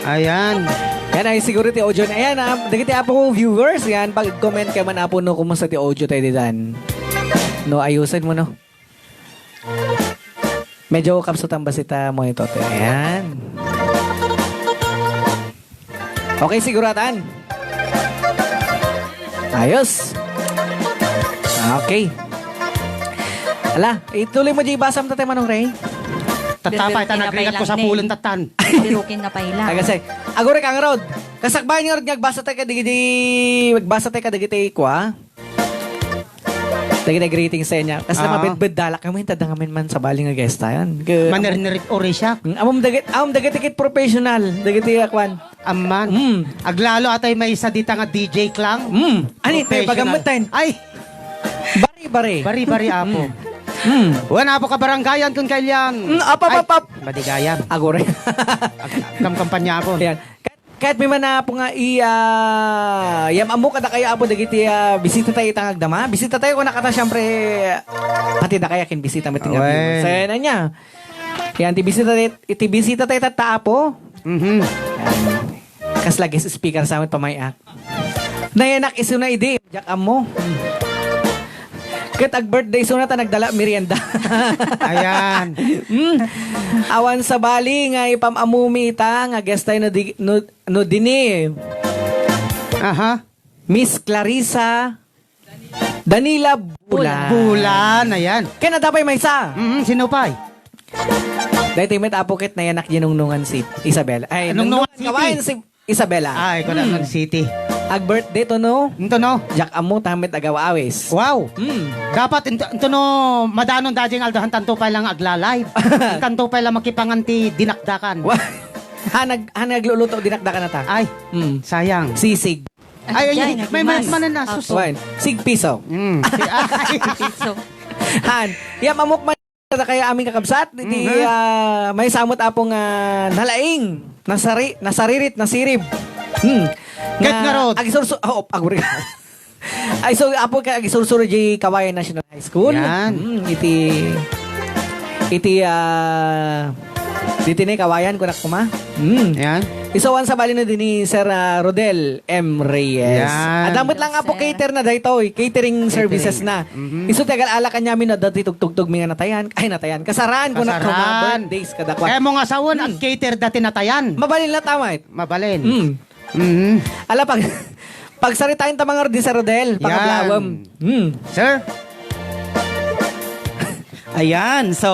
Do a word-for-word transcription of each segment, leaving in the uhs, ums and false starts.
Ayan. Yan ay siguro ti audio na. Ayan, ah, dagiti apo viewers, yan, pag-comment kayo man, apo, no, kumusta ti audio tayo ditan? No, ayusin mo, no? Medyo kapsutan ba sita mo ito, te? Ayan. Okay, siguratan. Ayos. Okay. Ala, ituloy mo di basam, Tatay Manong Ray. Tatapay, Birubirukin na pay nagrigat ko lang, sa ne. Pulong, tatan. Birubirukin na pay lang. Taga say, agore ka nga rod. Kasakbayan nga rod nga agbasa tayo kadagiti, agbasa tayo kadagiti kwa. Dagiti greetings sa inyo. Kas na Ah. mabedbed dalak kami, tada ngamin man sa bali nga guest tayo. Ke- Manernerit ori siya. Mm, amom dagit, amom dagit ikit professional. Dagiti akwan. Amman. Mm. Aglalo atay maysa dita nga D J Klang. Mm. Ani, may Professional. Bagamutan. Ay! Bari-bari. Bari-bari, apo. Mm. Mm. Wen, apo, kabarangayan kun kailian. Mm, apap, Ay, apap. Madigayan. Agore. Ag-, kamkampanya, apo. Yan. Ket, ket may man, apo, nga i-, ah, yam-ammo kada kayo, apo, dagiti, ah, bisita tayo itang agdama. Bisita tayo, kuna kata, siyempre, pati da kaya kin bisita met nga Awen. Viewers. Ayan, anya. Yan, ti bisita tayo, ti bisita tayo tatta, apo. Mhm. Yan. Kas lagi speaker sa amin, pamayak. Nayanak isuna idi, diak ammo. Ket ag-birthday isuna ta nagdala merienda. Ayan. Mm. Awan sabali nga ipam-ammom ita nga guest tayo no di-, no, no dini. Aha. Miss Clarissa Danila Bulan. Bulan, ayan. Ken adda pay maysa. Mhm, sino pay? Daytoy met, apo, ket nayanak di Nungnungan City, Isabela. Ay, Nungnungan Nungnungan City. Kawayan si Isabela. Ay, kuna Hmm. Nungnungan City. Ag-birthday to, no? Ito, no? Diak ammo ta met agaw awis. Wow. Hmm. Dapat ito, ito, no, madanon daydiay nga aldaw, intanto pay lang agla-live. Intanto pay lang makipangan ti dinakdakan. Wa-, hanag, hanag agluluto dinakdakan na ta. Ay, Hmm. sayang. Sisig. Ay, ay, Diyan, ay, may nagimas. Mas mananasos. Opo. Wan, sig piso. Mm. Si, ay. Piso. Han, yam-ammok man kada kaya amin kakabsat, di, Mhm. ah, maysa met, apo, nga nalaing, nasari-, nasaririt, nasirib. Hmm. Ket nga ngarud. Agsursu-, oh, aguri. Ay, so, apo, ka agsursuroy di Kawayan National High School. Yan. Hmm, iti, iti, ah, diti ni Kawayan, kunak kuma. Hmm. Yan. Isu awan sabali na din ni Sir, ah, Rodel M Reyes. Yan. Adda met lang, apo, Sir. Cater na daytoy, catering Catering. Services na. Mhm. Isu ti agal-ala kanyamin no adda ti tugtugtog mi nga natayan. Ay, natayan. Kasaraan ko na Kasaraan. Birthdays kada kwan. Kaya mo nga sawon, Hmm. ag-cater dati natayan. Mabalin la, tama, eh. Mabalin. Hmm. Mhm. Ala, pag, pagsaritaen ta man ngarud ni Sir Rodel, Yan. Pakablawem. Hmm. Sir? Ayan, so,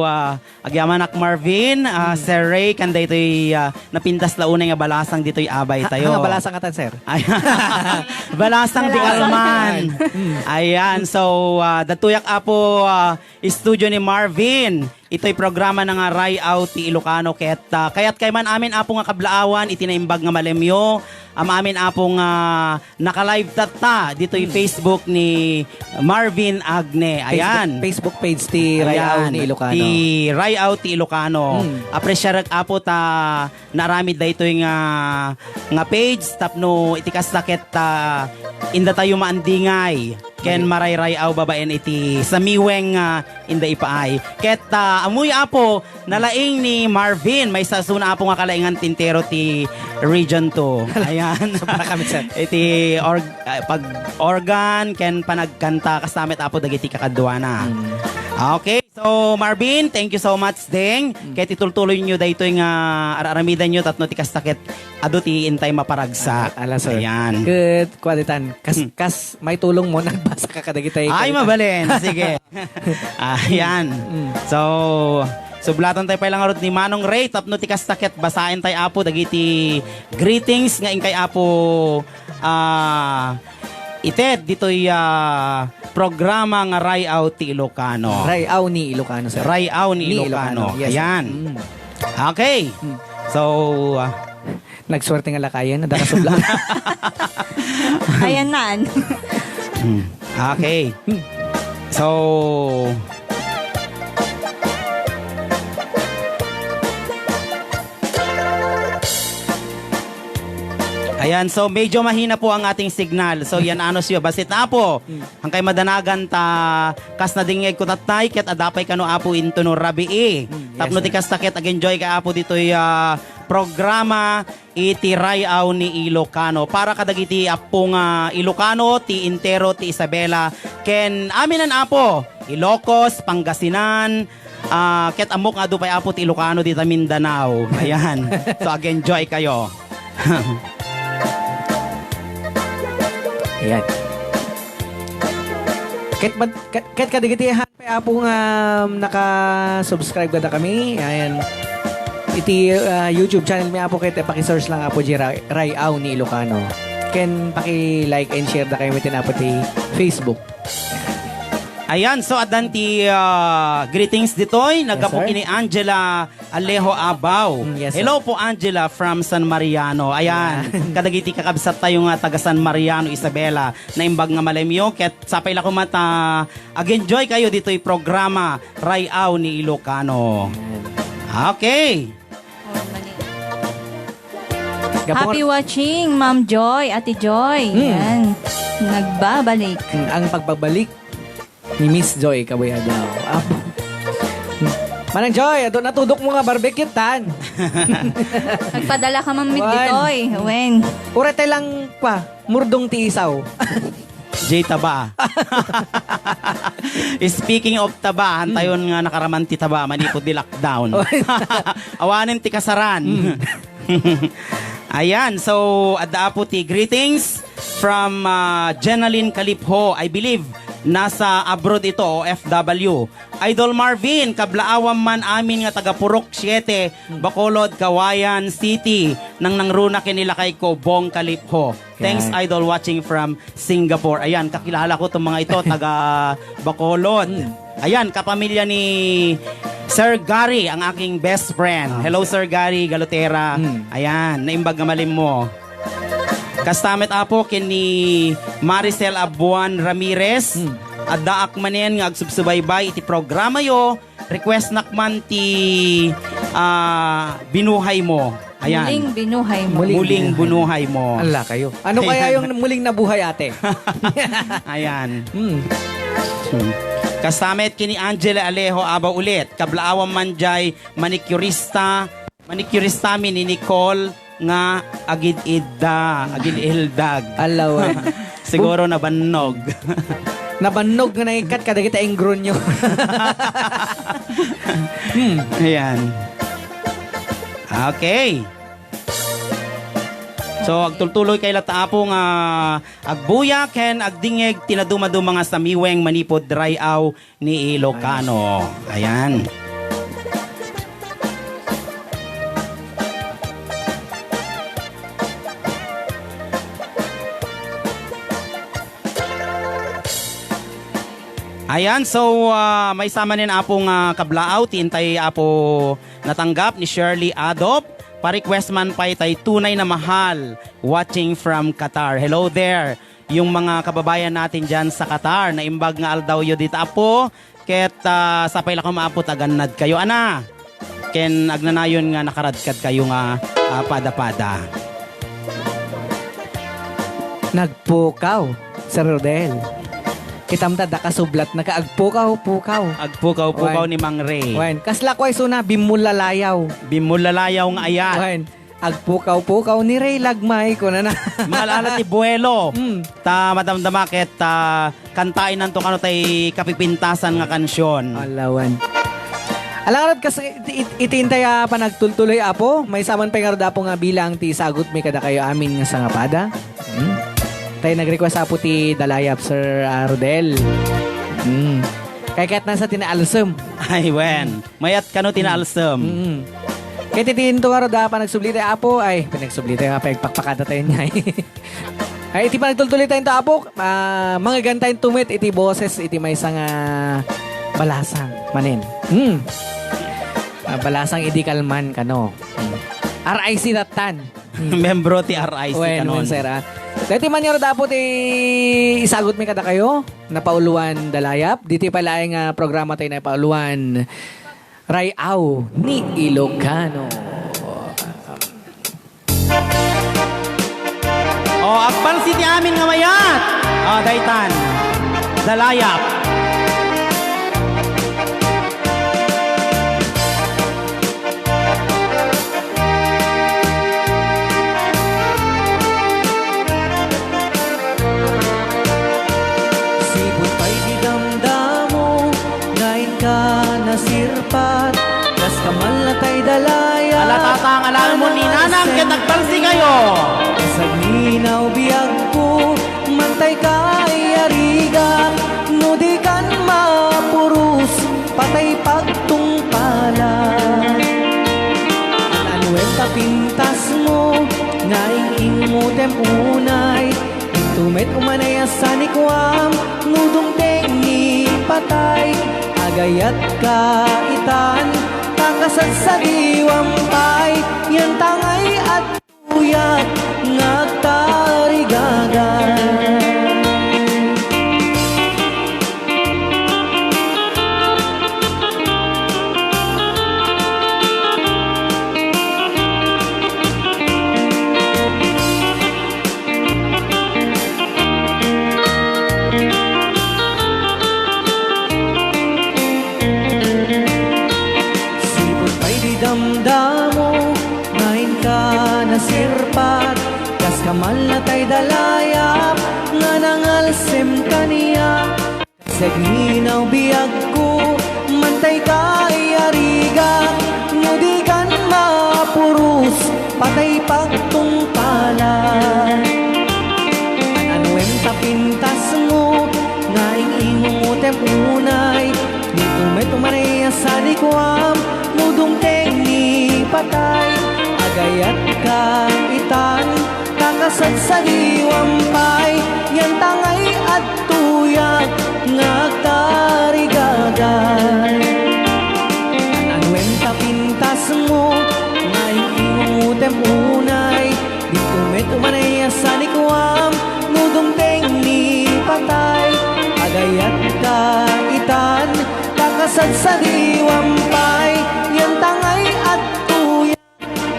ah, agyamanak Marvin, ah, Hmm. Sir Ray, ken daytoy, ah, napintas la unay nga balasang ditoy abay Ha, tayo. Nga balasang atan, sir? Ay, balasang di Balasang. Kalman. Hmm. Ayan, so, ah, daytoyak, apo, ah, studio ni Marvin. Itoy programa na nga Ray-aw ti Ilocano ket, ah, kayat kay man amin, apo, nga kablaawan iti naimbag nga malemyo. Am-amin, apo, nga naka-live tatta ditoy Hmm. Facebook ni Marvin Agne. Ayan. Facebook, Facebook page ti Ray-aw Ayan. Ni Ilocano. Ti Ray-aw ti Ilocano. Hmm. Apresiarek, apo, ta naaramid daytoy nga, nga page tapno iti kasta ket, ah, indatayo maandingay ken Ay. Marayray-aw babaen iti samiweng, ah, inda ipaay. Ket, ah, ammoyo, apo, nalaing ni Marvin, maysa isuna, apo, nga kalaingan ti entero ti Region two. Ayan. Sobra kami, sir. Iti org-, ah, pag-organ ken panagkanta, kasta met, apo, dagiti kakaduana. Hmm. Okay. So, Marvin, thank you so much, deng. Hmm. Ket itultuloyyo daytoy nga ar-aramidanyo tapno ti kasta ket adu ti intay maparagsak. Ah, ala, sir. Ayan. Ket, kuaditan, kas, Hmm. kas maitulongmo, nagbasa ka kadagitay. Ay, kuaditan. Mabalin. Sige. Ayan. Hmm. So, sublatan tayo pay lang ngarud ni Manong Ray tapno ti kasta ket basaen tayo, apo, dagiti greetings nga inkay, apo, ah, ited ditoy, ah, programa nga Ray-aw ti Ilocano. Ray-aw ni Ilocano, sir. Ray-aw ni Ni Ilocano. Ilocano. Yes, sir. Ayan. Mm. Okay. Mm. So, ah, Nagswerte nga lakayen, adda kasubla. Ayan naan. Mm. Okay. Mm. So, Ayan, so medyo mahina po ang ating signal. So yan, ano siya, basit na po. Hangkay madanagan ta, kas nadingngeg ko tatay, ket adda pay kano Apo intono rabii. Tapno ti kasta ket ag-enjoy ka Apo ditoy ah, programa iti Ray-aw ni Ilocano. Para kadagiti appo nga Ilocano, ti entero ti Isabela, ken aminan Apo, Ilocos, Pangasinan, ah, ket ammok nga adu pay Apo ti Ilocano dita Mindanao. Ayan. So ag-enjoy kayo. Ayan. Ket mad-, ket, ket kadagiti ha-, pay Apo nga, um, naka-subscribe kadakami. Ayan. Iti ah, YouTube channel mi Apo ket paki-search lang Apo J Ray-, Ray-aw ni Ilocano. Ken paki-like and share da kayo iti Apo ti Facebook. Ayan, so addan ti ah, greetings ditoy. Naggapu sir. Kini Angela Alejo Abao. Mm, yes, sir. Hello po, Angela from San Mariano. Ayan. Ayan. Kadagiti kakabsat tayo nga taga San Mariano, Isabela, naimbag nga malemyo. Ket sapay la koma ta ag-enjoy kayo ditoy programa, Ray-aw ni Ilocano. Ayan. Okay. Oh, mali. Gapu- Happy watching, Ma'am Joy, Ate Joy. Mm. Yan. Nagbabalik. Mm, ang pagbabalik ni Miss Joy Kabuy Adlaw. Apo. Manang Joy, adu natudok mo nga barbecue tan. Nagpadala ka man mit ditoy. Wen. Uray tay lang pa, murdong ti isaw. Jay Taba. Speaking of Taba, hantayon nga nakaraman ti Taba, manipud di lockdown. Awanen ti kasaran. Ayan, so adda Apo ti greetings from ah, Jenaline Calipho. I believe nasa abroad ito, O F W. Idol Marvin, kablaawam man amin nga taga Purok siete, Bacolod, Cauayan City, nang nangruna ken ni lakay ko, Bong Calipho. Thanks, Idol, watching from Singapore. Ayan, kakilala ko itong mga ito, taga Bacolod. Ayan, kapamilya ni Sir Gary, ang aking best friend. Hello, Sir Gary Galotera. Ayan, naimbag nga malim mo. Kasta met Apo ken ni Maricel Abuan Ramirez. Addaak manen nga agsubsubaybay iti programa yo. Request nak man ti ah, binuhay mo. Ayan. Muling binuhay mo. Muling binuhay mo. Ala kayo. Ano kaya yung muling nabuhay, ate? Ayan. Hmm. Kasta met kini Angela Alejo Abaw ulit. Kablaawam man jay manicurista. Manicurista mi ni Nicole nga agid-idda, agid-ildag. Alawan. Siguro nabannog. Nabannog nga naikat kadagiti inggronyo. Hmm. Ayan. Okay. So, agtultuloy kay lata Apo nga agbuya ken agdingeg ti nadumaduma nga samiweng manipud Ray-aw ni Ilocano. Ayan. Ayan, so ah, maysa manen Apo nga kablaaw ti intay Apo natanggap ni Shirley Adop. Pa-request man pay tay tunay na mahal, watching from Qatar. Hello there. Yung mga kababayan natin dyan sa Qatar, naimbag nga aldawyo dita, Apo. Ket ah, sapay la koma, Apo, ta agannad kayo, ana. Ken agnanayon nga nakaradkad kayo nga ah, pada-pada. Nagpukaw, Sir Rodel. Kitam ta, da kasublat na ka, agpukaw-pukaw. Agpukaw-pukaw ni Mang Ray. Wen, kasla ko ay suna, bimmulalayaw. Bimmulalayaw nga ayat. Wen, agpukaw-pukaw ni Ray Lagmay, kunana. Maalala ti buwelo. Mm. Ta madamdama ket ta kantaen nanto kano tay kapipintasan nga kansion. Alawan. Alangarod kas it, it, iti intay a panagtultuloy, Apo, maysa man pay ngarud, Apo, nga bilang ti isagut mi kadakayo amin nga sangapada. Hmm. Tay nag-request, Apo, ti Dalayap, Sir ah, Rodel. Hmm. Kay ket nasa tinaalsem. Ay, wen. Mayat kano tinaalsem. Mm. Ket iti into nga rod a panagsubli tayo, Apo, ay, panagsubli tayo nga pagpakpakada tayo niya. Ay, iti panagtultuloy tayo into, Apo, ah, manggagantayo tumit iti boses iti maysa nga balasang manen. Hmm. Ah, balasang idi kalman kano. Hmm. R I C datan. Membro ti R I C Wen, kanon. Wen, sir, ah. Dati man nga rod, Apo, ti isagut mi kadakayo, napauluan Dalayap. Diti pay laeng nga programa tayo napauluan Ray-aw ni Ilocano. O, agbalsi ti amin nga mayat. O, daytan. Dalayap. Sipud pay di damdamo nga inka nasirpat, kas kamalna tay dalaya. Ala, tatang, alam mo ni Nanang, ket agbalsi kayo. Sagminaw biagko, mantay kayariga, no di kan mapuros, patay pagtungpala. Anuem ta pintasmo, nga ing-ingutem unay, dito met umanay a sanikuam, no dumteng ni patay, agayat ka itan, ta kasadsadiwam pay, yan tangay at Uyat nga agtarigagay. Sipud pay di damdamo, nga inka nasirpat, kas kamalna tay dalayap, nga nangalsem kaniak. Sagminaw biagko, mantay kayariga, no di kan mapuros, patay pagtungpala. Anuem ta pintasmo, nga ing-ingutem unay, dito met umanay a sanikuam, no dumteng ni patay, agayat ka itan, ta kasadsadiwam pay, yan tangay adtoyak nga agtarigagay. Anuem ta pintasmo, nga ing-ingutem unay, dito met umanay a sanikuam, no dumteng ni patay, agayat ka itan, ta kasadsadiwam pay, yan tangay adtoyak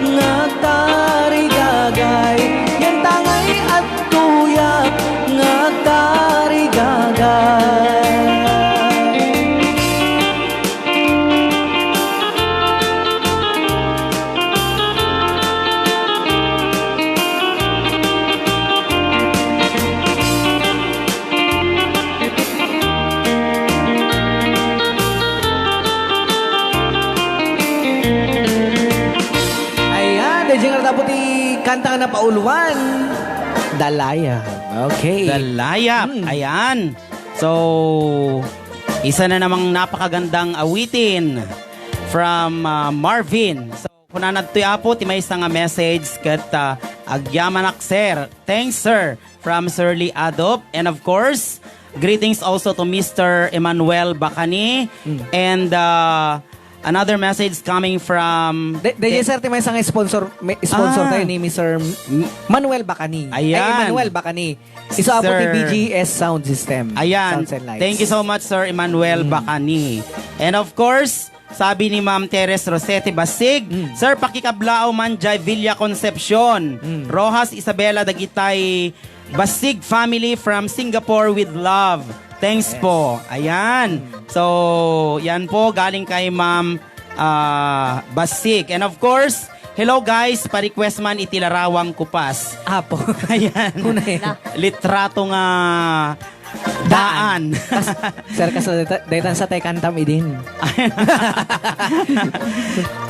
nga agtarigagay, yan tangay adtoyak nga agtarigagay. Ayan, daydiay nga tapo ti kanta nga napauluan. Dalayap. Okay. Dalayap. Hmm. Ayan. So, isa na namang napakagandang awitin from, ah, Marvin. So, kunana ditoy, Apo, ti maysa nga message ket, ah, agyamanak, sir. Thanks, sir. From Sir Lee Adop. And of course, greetings also to Mister Emmanuel Bacani. Mm. And, uh, another message coming from Day-, daydiay, sir, ti maysa nga sponsor, may sponsor Ah. tayo ni Mister M-, M-, Manuel Bacani. Ayan. Ay, Emmanuel Bacani. Isu, Apo, ti Sir. B G S Sound System. Ayan. Sounds and Lights. Thank you so much, Sir Emmanuel Mm. Bacani. And of course, sabi ni Ma'am Teres Rosete Basig, Mm. "Sir, pakikablaaw man jay Villa Concepcion, Mm. Rojas Isabela, dagitay Basig family from Singapore with love. Thanks Yes. po." Ayan. Mm. So, yan po, galing kay Ma'am, ah, Basig. And of course, hello guys, pa-request man iti Larawang Kupas. Apo. Ayan. Kunay. Na. Litrato nga Daan. Daan. Kas-, sir, kas-, dayta-, daytan sa tay kantam idin.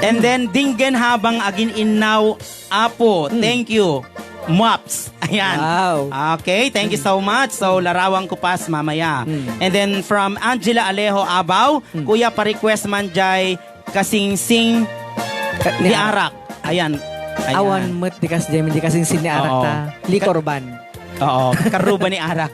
And then, Dinggen Habang Agin-innaw, Apo. Mm. Thank you. Muaps. Ayan. Wow. Okay, thank you so much. So, Larawang Kupas mamaya. Mm. And then, from Angela Alejo Abaw, Mm. Kuya, pa-request man jay Kasingsing Ka-, ni ni Arak. Arak. Ayan. Ayan. Awan met di kas-, di kasingsing ni Arak Oo. ta. Liquor ban. Oo, karuba ni Arak.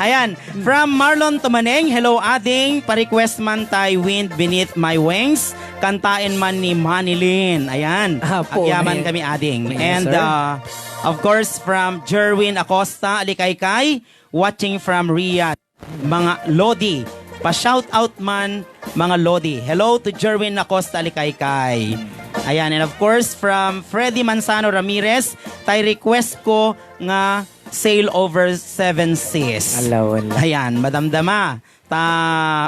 Ayan, from Marlon Tumaneng, "Hello, ading. Pa-request man tay Wind Beneath My Wings. Kantaen man ni Manilyn." Ayan. Apo, Agyaman eh. kami, ading. Thank you, And, sir. uh, of course, from Jerwin Acosta, Alikaykay, watching from Riyadh. Mga Lodi. Pa-shout out man, mga Lodi. Hello to Jerwin Acosta Likaykay. Ayan, and of course, from Freddy Manzano Ramirez, tay request ko nga Sail Over Seven Seas. Ala, wala. Ayan, madamdama. Ta,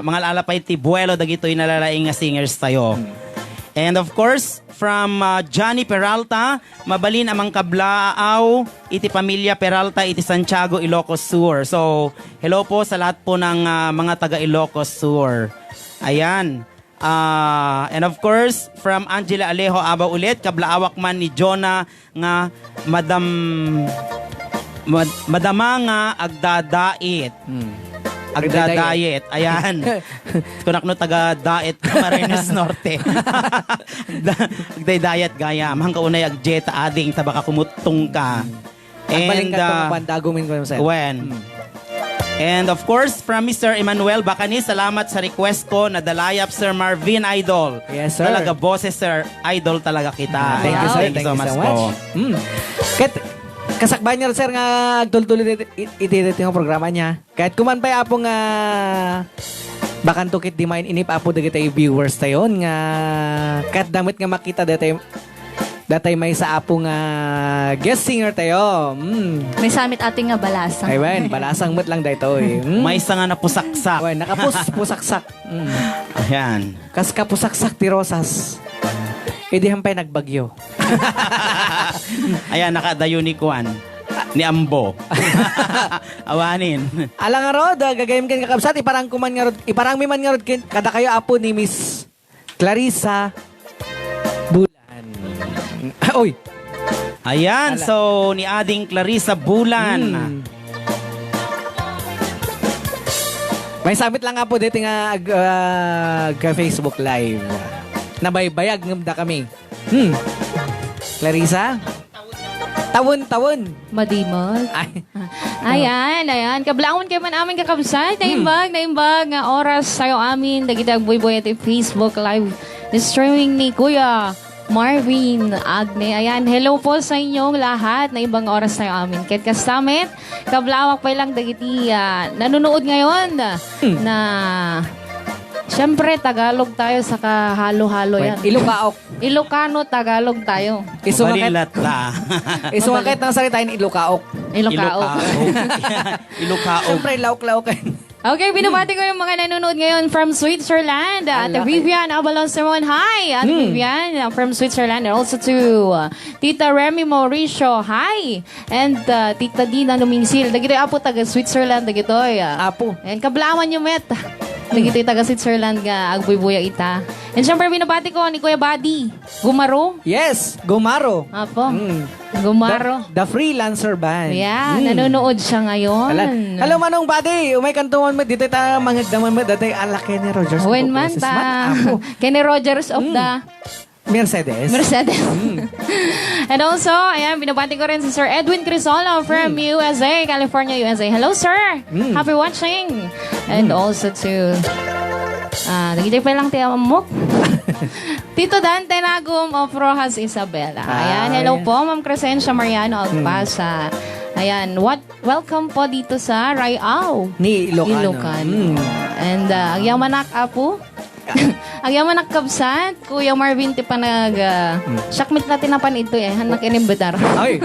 mangalala pay ti buwelo dagitoy nalalaing nga singers tayo. Hmm. And of course, from, uh, Johnny Peralta, mabalin a mangkablaaw iti pamilya Peralta iti Santiago, Ilocos Sur. So, hello po sa lahat po ng, uh, mga taga Ilocos Sur. Ayan. Ah, and of course, from Angela Alejo Abaw ulit, kablaawak man ni Jonah nga madam-, mad-, madama nga agdadait. Hmm. Agdadayet. Ayan. Kunakno taga Daet, Camarines Norte. Agda-, agdaydaya't gayam. Hangkaunay agdieta ading ta baka kumuttong ka. Agbalin ka, uh, pangpanda, agumin ko, sir. Wen. Hmm. And of course, from Mister Emmanuel Bacani, salamat sa request ko na The Layap, Sir Marvin, idol. Yes, sir. Talaga, boses, sir. Idol talaga kita. Ah, thank you, sir. Thank you so much po. Hmm. Ket, kasakbayan niya, sir, nga agtultuloy iti, iti, iti nga programa niya. Kahit kuman pa'y apong, ah, bakanto ket di maininip, apo, dagiti viewers tayon nga ket damit nga makita dagiti Datay maysa, apo, nga guest singer tayo. Mm. Maysa met atin nga balasang. Ay, wen, balasang met lang daytoy. Mm. Maysa nga napusaksak. Wen, nakapus-, pusaksak. Mm. Ayan. Kas kapusaksak ti rosas. Idi hampay nagbagyo. Ayan, nakadayo ni Kuan. Ni Ambo. Awanen. Ala ngarud, ah, gagayem ken kakabsat, iparang ko man ngarud, iparang mi man ngarud ken, kadakayo, apo, ni Miss Clarissa Bulan. Oy! Ayan, ala. So, ni Ading Clarissa Bulan. Hmm. Maysa met lang, apo, dito nga ag-, ah, ag-Facebook Live. Nabaybayag ngem dakami. Hmm. Clarissa? Tawen-tawen. Madimag. Ay. Ah, ayan, ayan. Kablaawakon kayo man amin, kakabsat. Hmm. Naimbag, naimbag nga oras tayo amin. Dagiti agbuybuy iti Facebook Live streaming ni Kuya Marvin Agne. Ayan, hello po sa inyong lahat. Naimbag nga oras tayo amin. Ket kasta met, kablaawak pay lang dagiti, ah, nanunood ngayon Hmm. na, siyempre, Tagalog tayo, saka halo-halo Wait, yan. Ilokaok. Ilocano, Tagalog tayo. Isu nga Mabalin ket, latta. Isu nga ket nang saritain, ilokaok. Ilokaok. Ilokaok. Ilokaok. Siyempre, laok-laok. Okay, binabati ko yung mga nanonood ngayon from Switzerland. Ate Ala, Vivian Abalon Simon, hi! Ate Hmm. Vivian, uh, from Switzerland. And also to, uh, Tita Remy Mauricio, hi! And, uh, Tita Dina Lumingsil. Dagitoy, apo, taga Switzerland, dagitoy, uh, Apo. And kablaawan nyo met. Dagitoy taga Switzerland nga agbuybuya ita. And syempre, binabati ko ni Kuya Buddy. Gumaro. Yes, Gumaro. Apo. Mm. Gumaro. The, the Freelancer Band. Yeah, Mm. nanonood siya ngayon. Ala-, hello, Manong Buddy. Umay kanto man met, dito ta mangagdaman met, dati ala Kenny Rogers Wen of man boses ta. Man. Apo. Kenny Rogers of Mm. the Mercedes. Mercedes. Mm. And also, ayan, binabati ko rin si Sir Edwin Crisolo from Mm. U S A, California, U S A. Hello, sir. Mm. Happy watching. And Mm. also to, ah, nagitay pa lang ti amok. Tito Dante Nagum of Rojas, Isabela. Ayan, hello Ay. po, Ma'am Crescencia Mariano Mm. Agpasa. Ayan, what, welcome po dito sa Rayao. Ni Ilocano. Ilocano. Mm. And, ah, agyamanak, apo. Agyamanak, kabsat, Kuya Marvin, ti panag, ah, Hmm. siak met la ti napan ito eh, han nakinimbitar. Ay!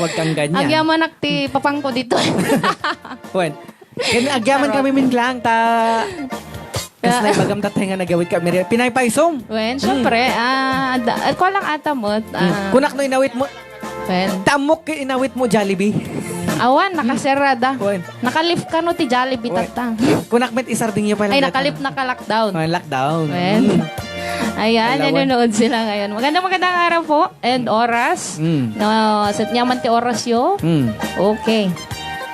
Huwag kang ganyan. Agyamanak ti papangko dito. Wen, ken agyaman Charot. Kami min lang, ta, kas Ah. na ibagam tatay nga nagawid kami rin. Pinaypaysom. Wen, Hmm. syempre, ah, da, eh, kulang ata mo, Hmm. ah, Kunak no inawit mo, Wen. Tamok ket inawit mo Jollibee. Awan, nakasera da. Wen. Nakalip kano ti Jollibee Wen. Tatta. Kunak met isarding niyo pa Ay, lang nakalip, data. Naka-lockdown. Wen, lockdown. Wen. Mm. Ayan, Alawan. Nanonood sila ngayon. Magandang, magandang araw po and oras. Mm. No, saan niya man ti oras yo? Mm. Okay.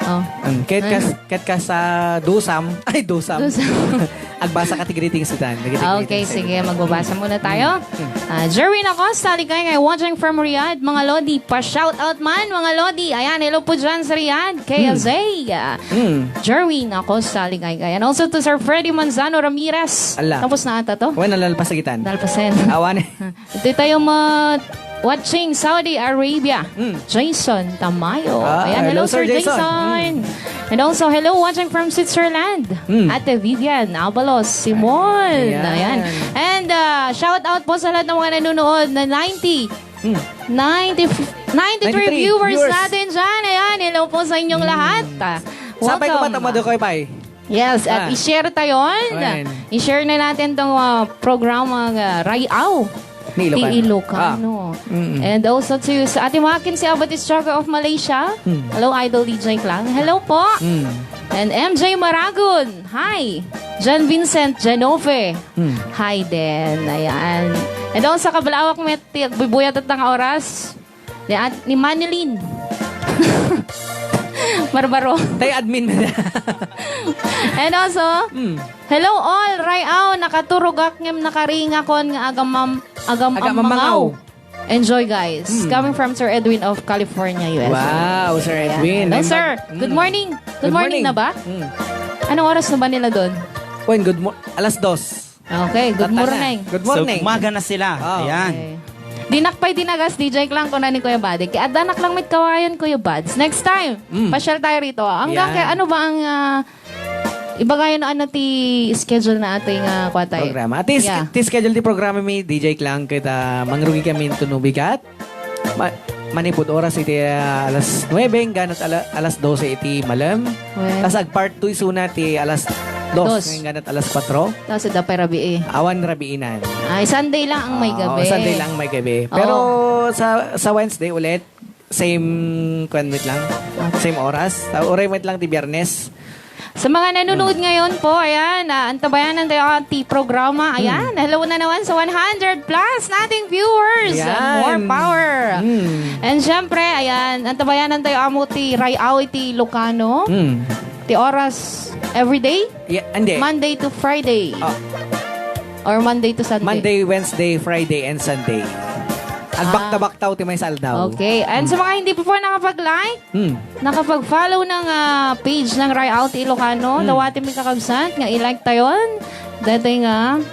Oh. Mm. Ket Ano? kas-, ket kas, ah, dusam. Ay, dusam. Dusam. Agbasa ka ti greetings itan. Dagiti Okay, greetings sige, itan. Magbabasa muna tayo. Hmm. Ah, Jerwin Acosta, Ligayngay, watching from Riyadh. Mga Lodi, pa-shout out man, mga Lodi. Ayan, hello po dyan sa Riyadh, K L Z. Hmm. Hmm. Jerwin Acosta, Ligayngay. And also to Sir Freddy Manzano Ramirez. Ala. Tapos na ata to? Wen, nalalpas sa gitan. Nalpasen. Awan eh. Ito tayo ma-, watching Saudi Arabia, Mm. Jason Tamayo. Ah, Ayan, hello, hello, Sir Sir Jason. Jason. Mm. And also, hello, watching from Switzerland, Mm. Ate Vivian Abalos Simon. Ayan. Ayan. And, ah, shout out po sa lahat ng mga nanonood na ninety, Mm. ninety, ninety-three ninety-three viewers viewers. natin dyan. Ayan, hello po sa inyong Mm. lahat. Ah, Sapay ko welcome. mata mo, Dukoy, pay. Yes, at Ah. i-share tayo. Ayan. I-share na natin tong, ah, programa, ah, Rayaw Ni ti Ilocano. Ilocano. Ah. Mm-mm. And also to sa ating mga kin si Abot Struggle of Malaysia. Mm. Hello, Idol D J Klang. Hello po. Mm. And M J Maragon. Hi. John Vincent Genove. Mm. Hi din. Ayan. And also, kabalawak met, ti agbubuyat at nga oras. Ni At-, ni Manilyn. Barbaro. Tay admin. And also, Mm. hello all, Rayaw, nakaturogak ngem nakaringakon nga agam-, agam-, Agam-amangaw. amangaw. Enjoy, guys. Mm. Coming from Sir Edwin of California, U S A. Wow, Sir Ayan. Edwin. Hello, Naimbag-, sir. Good mm. morning. Good Good morning morning. na ba? Mm. Anong oras na ba nila doon? When good mo-, alas dos. Okay, good Tata na. morning. Good morning. So, umaga na sila. Oh. Ayan. Okay. Dinak pay dinagas, D J Klang, kuna ni Kuya Buddy. Kay addanak lang met kawayan, Kuya Buds. Next time, Mm. pasyal tayo rito. Hanggang Yan. kay ano ba ang, ah, ibagayon na ano ti schedule na ating, ah, kuwan tayo? Programa. Ti sch-, Yeah. ti schedule ti programa mi, D J Klang, kita mangrugi kami into nubigat. Ma-, manipud oras iti, ah, alas nuebe, hangganat ala-, alas dose iti malem. Wen. Tas ag-part two isuna ti alas dos, Dos. Hangganat alas kuatro. Tas ida pay rabii. Awan rabiinan. Ay, Sunday lang ang may Oo, gabi. Sunday lang ang may gabi. Oo. Pero sa, sa Wednesday ulit, same, kwan, wait lang. Okay. Same oras. Sa uray, wait lang, ti Biyernes. Sa mga nanonood Hmm. ngayon po, ayan, ah, antabayanan tayo ang ti programa. Ayan, Hmm. hello na naman sa one hundred plus nating viewers. Ayan. More power. Hmm. And syempre, ayan, antabayanan tayo amo ti Rayaw iti Ilocano. Hmm. Ti oras everyday? Yeah, hindi. Monday to Friday? Ah. Or Monday to Sunday? Monday, Wednesday, Friday, and Sunday. Ag Ah. bakta-baktaw ti maysa aldaw. Okay. And sa Hmm. mga hindi pa po nakapag-like, Hmm. nakapag-follow ng, ah, page ng Rayaw ti Ilocano, Hmm. dawati mi kakabsat nga i-like tayon. Dati nga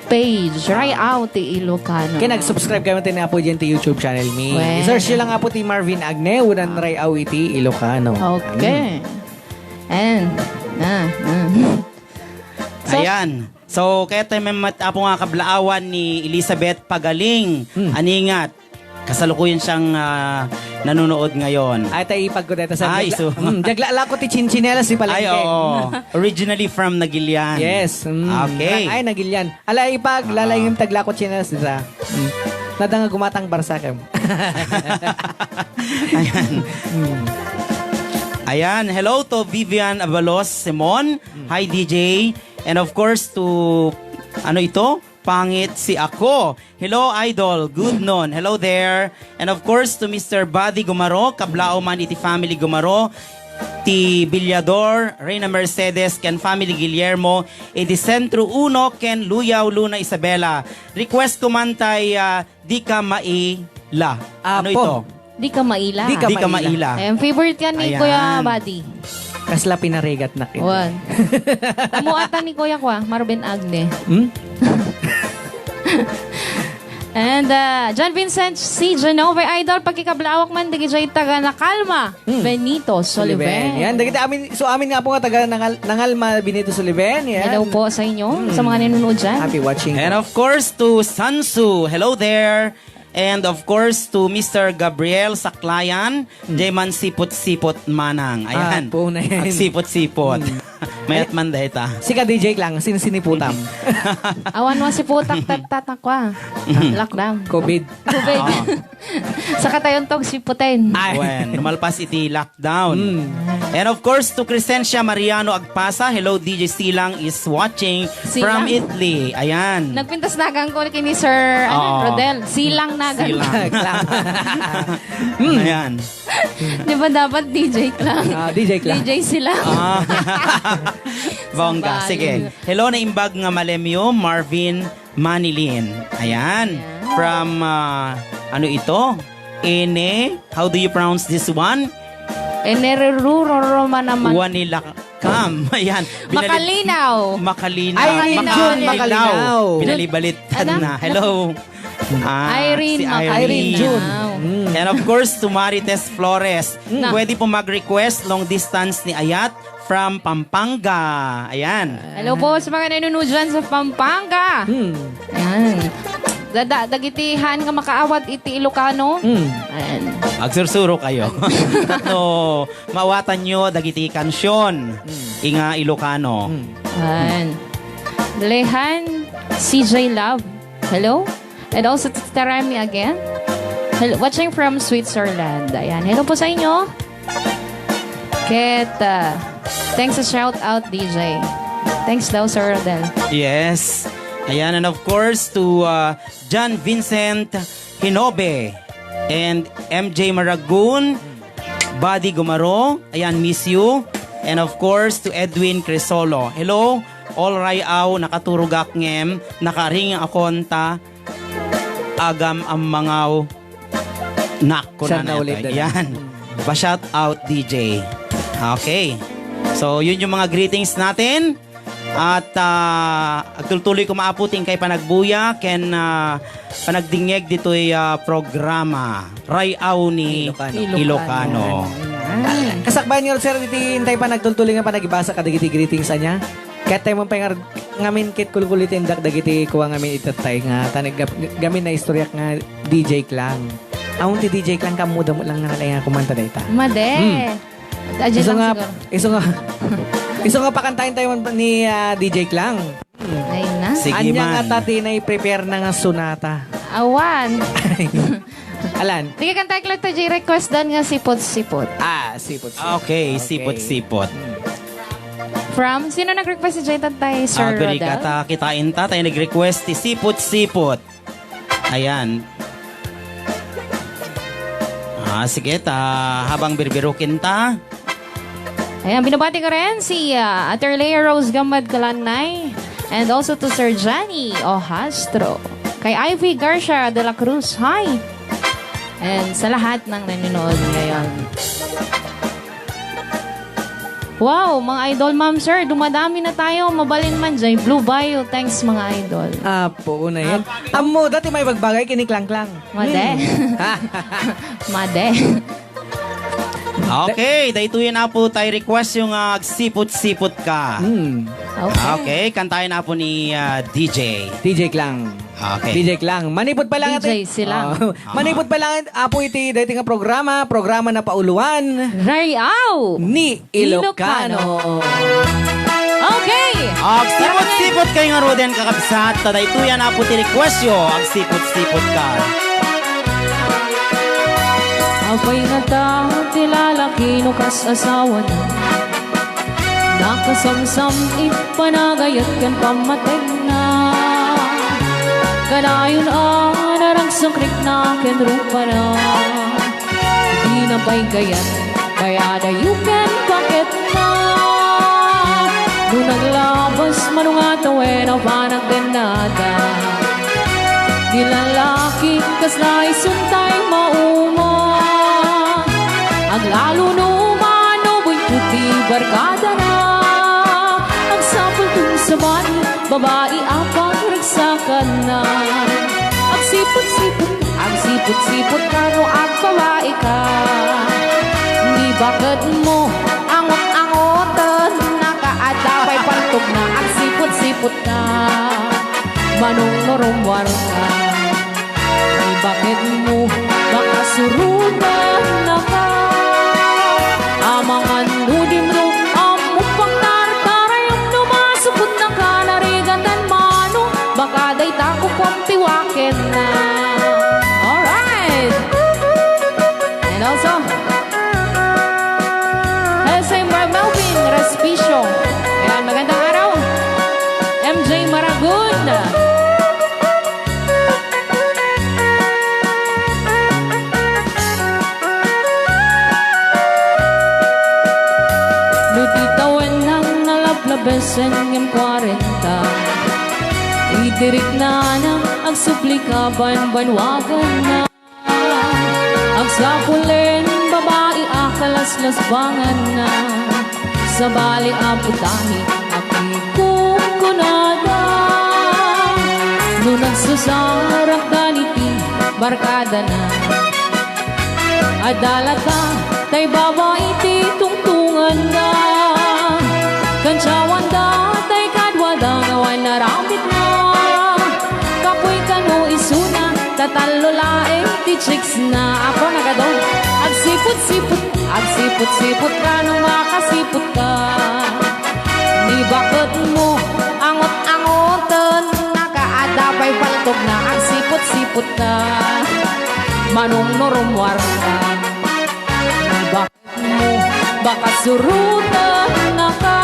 page, Rayaw ti Ilocano. Kaya nag-subscribe kami tayo ni Apo dyan ti YouTube channel mi. Well. I-search nyo lang Apo ti Marvin Agne, unan Ah. Rayaw iti Ilocano. Okay. Hmm. And, ah, ah. So, Ayan. So, kaya tayo may mat-, apo nga kablaawan ni Elizabeth Pagaling. Hmm. Aningat. Kasalukuyan siyang, ah, nanonood ngayon. Ay, tayo ipag ko dito sa Ay, jagla-, so mm, jagla-, lako ti chinchinelas, si Palengke. Ay, oo. Originally from Nagilian. Yes. Mm. Okay. Ay, Nagilian. Ala, ipag, Ah. lalayim taglako chinelas, dita. Mm. Nada nga gumatang barsa kem. Ayan. Mm. Ayan. Hello to Vivian Abalos Simon. Mm. Hi, D J. And of course to, ano ito? Pangit si ako. Hello, Idol. Good noon. Hello there. And of course to Mister Buddy Gumaro, kablaaw man iti family Gumaro, ti Villador, Reyna Mercedes, ken family Guillermo, iti Centro Uno, ken Luyaw, Luna Isabela. Request ko man tay, ah, Di Ka Maila. Ano Apo. ito? Di Ka Maila. Di Ka Di Ka Maila. Maila. Ayan, favorite yan ni Ayan. Kuya Buddy. Kasla pinarigat na kita. Wan. Amo ata ni Kuya Kwa, Marvin Agne. Hmm? And, uh, John Vincent C. Genove, Idol, pakikablawak man, di kay taga Nakalma, Hmm. Benito Soliven. Soliven. Yan, dagiti amin, so amin nga po nga taga Nangal-, Nangalma, Benito Soliven. Yan. Hello po sa inyo, Hmm. sa mga nanonood dyan. Happy watching And po. of course, to Sansu, hello there. And of course, to Mister Gabriel Saklayan, Hmm. Jay man sipot-sipot manang. Ayan. Ah, po na yan. Agsipot-sipot. Hmm. Mayat man dahita. Sika D J lang, sinsiniputam. Awan mo si putak tat-, tatakwa. Mhm. Lockdown. Covid. Covid. Ah. Saka tayo tog siputin. Ay. Wen, lumalpas iti lockdown. Mm. And of course, to Crescencia Mariano Agpasa, hello, D J Silang is watching Silang. from Italy. Ayan. Nagpintas nagan ko kini Sir, ano, Oo. Rodel. Silang nagan. Silang. Lang. Mm. Ayan. Di ba dapat D J lang? Ah, D J lang. D J Silang. Ah. Bongga. Sabay. Sige. Hello, naimbag nga malemyo, Marvin Manilin. Ayan. Ayan. From, ah, ano ito? Ene, how do you pronounce this one? Enereruroro manaman. Wanilakam. Ayan. Binali-, Makalinaw. Makalinaw. Ay, Makalinaw. Region Makalinaw. Makalinaw. Binalibaliktad Ano? na. Hello. Ah, Irene si Macarina. Irene June. Mm. And of course, to Marites Flores. Mm. Pwede po mag-request long distance ni Ayat from Pampanga. Ayan. Hello po sa mga nanunood dyan sa Pampanga. Mm. Ayan. Dada, dagiti han nga makaawat iti Ilocano. Mm. Ayan. Agsursuro kayo. Tapno maawatan nyo dagiti kansion. Mm. Inga Ilocano. Mm. Ayan. Lehan, C J Love. Hello? And also to Tita Remy again. Hello, watching from Switzerland. Ayan. Hello po sa inyo. Ket, uh, thanks sa shout out, D J. Thanks daw, Sir Rodel. Yes. Ayan, and of course to, uh, John Vincent Hinobe and M J Maragun, Buddy Gumaro, ayan, miss you. And of course to Edwin Crisolo. Hello, all Ray-aw, nakaturogak ngem, nakaring akon ta agam ammangaw nak ko na. Yan. Ba shout out, D J. Okay. So, yun yung mga greetings natin. At, ah, agtultuloy ko maapo ti inkay panagbuya ken, ah, panagdingngeg ditoy, ah, programa, Ray-aw ni Ilocano. Ilocano. Ayan. Kasakbayan nga, sir, iti intay panagtultuloy nga panagibasa kadagiti greetings ania. Ket tayo man pay nga ngamin ket kulkulitindak dagiti kua ngamin itattay nga tanag gap-, gamin na istoryak nga D J Klang. Awan ti D J Klang, kammuda mo lang nga nalay nga kumanta dayta. Made. Hmm. Adjective Isu nga, siguro. isu nga, isu nga pakantayin tayo ni, ah, D J Klang. Ay na. Sige Anya man. Nga tati na i-prepare na nga sonata. Awan. Alan. Sige, kantayin lang tayo, request dan nga sipot-sipot. Ah, sipot-sipot. Okay, Okay. sipot-sipot. From, sino nag-request ni Jay Tatay? Sir Ah, pwede Rodel? ka ta, kitain ta, tayo nag-request ti sipot-sipot. Ayan. Ah, sige, ta, habang birbirukin ta. Ayan, binabati ko rin si, ah, Ate Arlea Rose Gamad Kalanay, and also to Sir Johnny Ohastro, kay Ivy Garcia de la Cruz, hi! And sa lahat ng nanonood ngayon. Wow, mga idol, ma'am, sir, dumadami na tayo. Mabalin man dyan, Blue Bio. Thanks, mga idol. Apo, una yan. Ammo, dati may bagbagay kini Klang Klang. Made. Hmm. Made. Okay, daytoy na po tayo request yung, ah, agsipot-sipot ka. Hmm. Okay. Okay, kantayan na po ni, ah, D J. D J Klang. Okay. D J Klang. Manipod pa lang D J ati-, sila. Oh. Manipod pa lang, apo, iti daytoy nga programa, programa na pauluan. Ray-aw! Ni Ilocano. Ilocano. Okay. Agsipot-sipot kayo nga ruden, kakabsat. Tadaytoyan, apo, ti request yo. Agsipot-sipot ka. Apay ngata ti lalaki no kas asawana nakasamsam iti panagayat ken pammatenna. Kanayon a naragsakrikna ken rupana. Dina pay kayat, kayada yu ken baketna. No naglabas mano nga tawen a panagdennada, di lalaki kasla isuntay mauma. Aglalo no mano buyko ti barkadana. Agsapul ti sabali, babai a pagragsakanna. Agsiput-siput, agsiput-siput ka no agbabai ka. Ni baketmo, angot-angoten, nakaadda pay pantogna. Agsiput-siput ka, manong no rummuar ka. Ni baketmo, makasurotan naka. Amangan no dimno, ammo pagtartarayam no masukot naka, narigatan mano, baka dayta kukuam ti wakenna. Alright! And also, hello sa Melvin Respicio. Ayan, magandang araw. M J Maragon. No ti tawenna nalablabesen ngem kuarenta, idiriknana agsubli ka banbanwaganna. Agsapulen babai a kalaslasbanganna, sabali a putahi a kikukunada. No nagsusarak dagiti barkadana. Adda latta tay baba iti tungtunganda. Kantiawanda tay kaduada nga wen aramidna. Kapuy kano isuna, ta tallo laeng ti chicks na. Apo, nagado. Agsiput-siput, agsiput-siput kano makasiput ka. Ni baketmo, angot-angoten naka, adda pay paltogna, agsiput-siput ka. Manong no rummuar ka. Ni baketmo, baka surutan naka.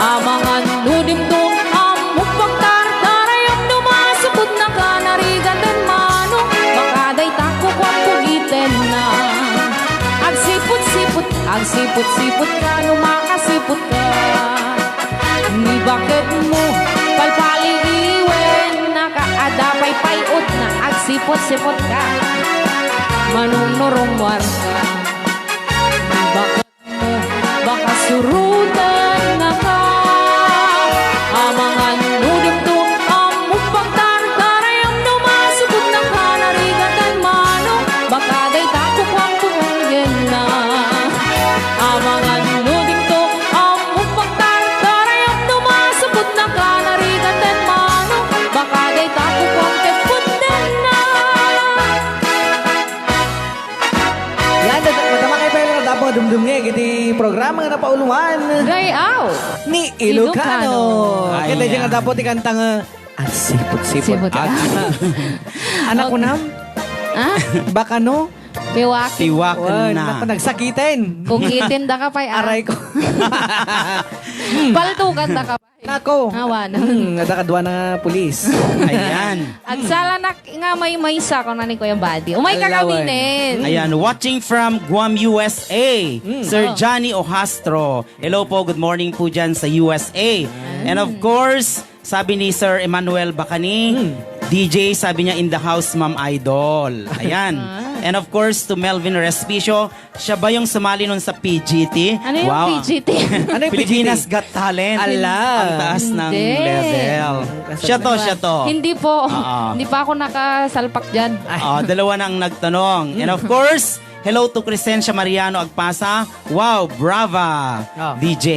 Amangan no dimto, ammok pagtartarayam no masukod naka, narigaten manong, baka dayta kukuam kugiten na. Agsiput-siput, agsiput-siput ka no makasiput ka. Ni baketmo, palpaliiwen naka, adda pay pay-otna, agsiput-siput ka. Manong no rummuar ka. Ni baketmo, baka surutan naka. Amangan no dimto, ammok pagtartarayam no masukod naka, narigaten manong, baka dayta kukuam kugiten na. Amangan no dimto, ammok pagtartarayam no masukod naka, narigaten manong, baka dayta kukuam kugiten na. Yan, dat-, madama kayo pala, dapat dumdumngeg iti programa nga napauloan. Gay-aw. Ni Ilocano. Ilocano. Ay, Kaya dyan yan. Nga dapat ikanta nga, agsiput-siput. Siput. Ag- Anak ko Okay. nam? Ah? Baka no? Piwak. Piwak Wan, na. Naku, nagsakiten. Kung itin da ka pa'y, ah. Aray ko. Paltugan da ka pa'y. Nako. Awan. Hmm, adda kadua na nga pulis. Ayan. Agsalanak nga maymaysa, kung nani Kuya Buddy. Umay ka Alawan. Kaminen. Ayan, watching from Guam, U S A, Mm. Sir Oh. Johnny Ohastro. Hello po, good morning po dyan sa U S A. And of course, sabi ni Sir Emmanuel Bacani, Mm. D J, sabi niya, "In the house, Ma'am Idol." Ayan. Ah. And of course, to Melvin Respicio, siya ba yung sumali nun sa P G T? Ano yung Wow. P G T? Ano yung Pilipinas P G T? Got Talent. Ala. Ang taas ng Hindi. level. Ang taas Siya ng to, level. siya to. Hindi po. Oo. Hindi pa ako nakasalpak dyan. Ay. Oh, dalawa na ang nagtanong. And of course, hello to Crescencia Mariano Agpasa. Wow, brava, Oh. D J.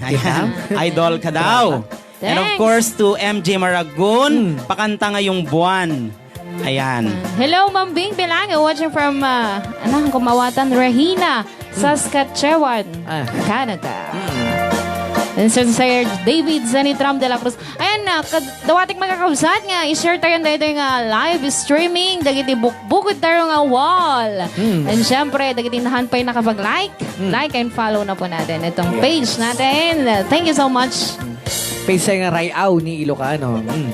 Kita? Ayan. Idol ka daw. Brava. And of Thanks. course, to M J Maragun, Hmm. pakanta ngayong buwan. Ayan. Hello, Ma'am Bing Bilango, watching from, uh, ano, Kumawatan, Regina, Saskatchewan, Ah. Canada. And Sir, Sir David Zanitram de la Cruz. Ayan na, kad-, dawatik makakabsat nga, i-share tayo dito nga live streaming, dagiti buk-, bukod tayo nga wall. Hmm. And syempre, dagiti nahan pa'y nakapag-like, Hmm. like and follow na po natin itong Yes. page natin. Thank you so much. Page nga Rayaw ni Ilocano. Mm.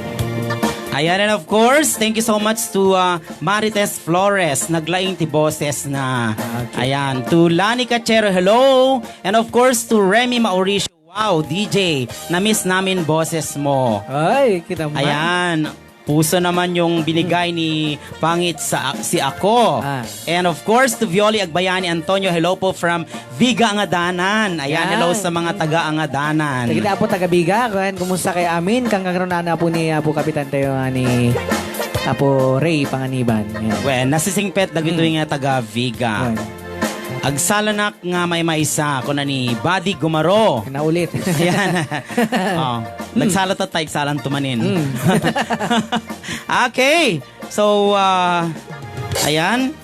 Ayan, and of course, thank you so much to, uh, Marites Flores, naglaing ti boses na. Okay. Ayan, to Lani Cachero, hello. And of course, to Remy Mauricio, wow, D J, na-miss namin boses mo. Ay, kita mo. Ayan, puso naman yung binigay ni Pangit sa si ako. Ah. And of course, to Violi Agbayani Antonio, hello po from Viga Angadanan. Ayan, Yan. hello sa mga taga Angadanan. Sige, Apo, taga Viga, kuwan, kumusta kay amin? Kang kagranana po ni Apo Kapitan tayo nga ni Apo Ray Panganiban. Yan. Well, nasisingpet dagito Hmm. nga taga Viga. Yan. Agsalanak nga maymaysa, kuna ni Buddy Gumaro. Naulit. Ayan. Oh, Hmm. nagsalat at tayo, salan tumanin. Hmm. Okay. So, ah, ayan.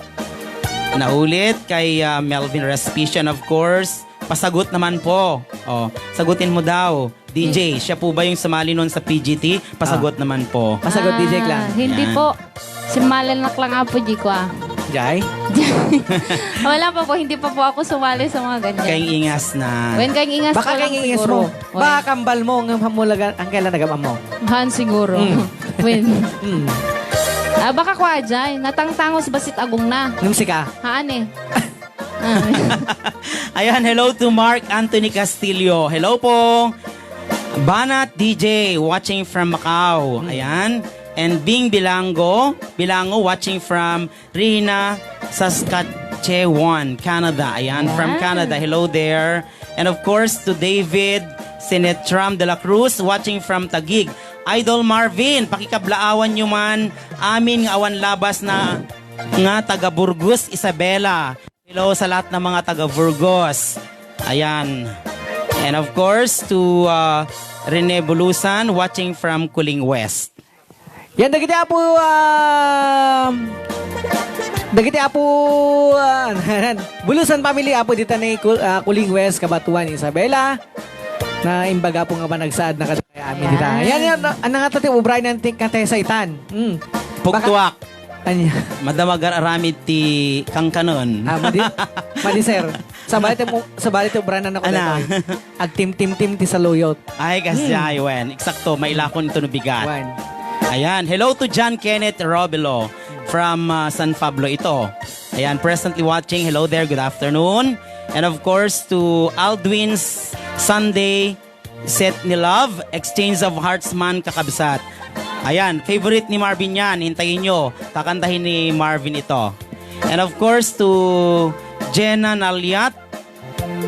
Naulit kay, ah, Melvin Respicio, and of course, pasagot naman po. Oh, sagutin mo daw. D J, siya po ba yung sumali noon sa P G T? Pasagot Ah. naman po. Pasagot, D J Clang. Ah, hindi Yan. po. Simalinak lang nga po, di ko ah. Jai? Wala pa po, hindi pa po ako sumali sa mga ganyan. Kayong ingas na. When kayong ingas Baka ko lang kayong ingas siguro. mo. When Baka kambal mo, nga hamulagan, ang kailan nagam-am mo. Han siguro. Mm. When. Mm. Ah, baka kwa, Jai, natangtangos basit agong na. Nung sika? Haan eh. Ah. Ayan, hello to Mark Anthony Castillo. Hello po. Banat D J, watching from Macau. Hmm. Ayan. And Bing Bilango, Bilango, watching from Regina, Saskatchewan, Canada. Ayan, from Ayan. Canada. Hello there. And of course, to David Sinetram de la Cruz, watching from Taguig. Idol Marvin, pakikablaawan nyo man amin nga awan labas na nga taga Burgos, Isabela. Hello sa lahat ng mga taga Burgos. Ayan. And of course, to uh, Rene Bulusan, watching from Kuling West. Yan, dagiti apo, ah, dagiti apo, ah, Bulusan family, apo dita ni Kul-, ah, Kuling West, Cabatuan, Isabela. Na imbaga po nga panagsaad na kadagiti amin dita. Yan. Yan, yan, ano nga to, ti ubrayan ti katesaytan. Mm. Pugtuak. Anya. Madama agar-aramid ti kangkanon. Ah, madi-, madi, sir. Sabali ti mo, sabali ti ubranan ako Ana. Daytoy. Agtimtimtim ti saluyot. Ay, kasya, Hmm. ay, wen. Eksakto, mailakon ito no bigat. Wen. Ayan. Hello to John Kenneth Robelo from uh, San Pablo ito. Ayan, presently watching. Hello there. Good afternoon. And of course, to Aldwin's Sunday Set ni Love, Exchange of Hearts man, kakabsat. Ayan, favorite ni Marvin yan. Hintayin nyo. Kakantahin ni Marvin ito. And of course, to Jenna Naliat,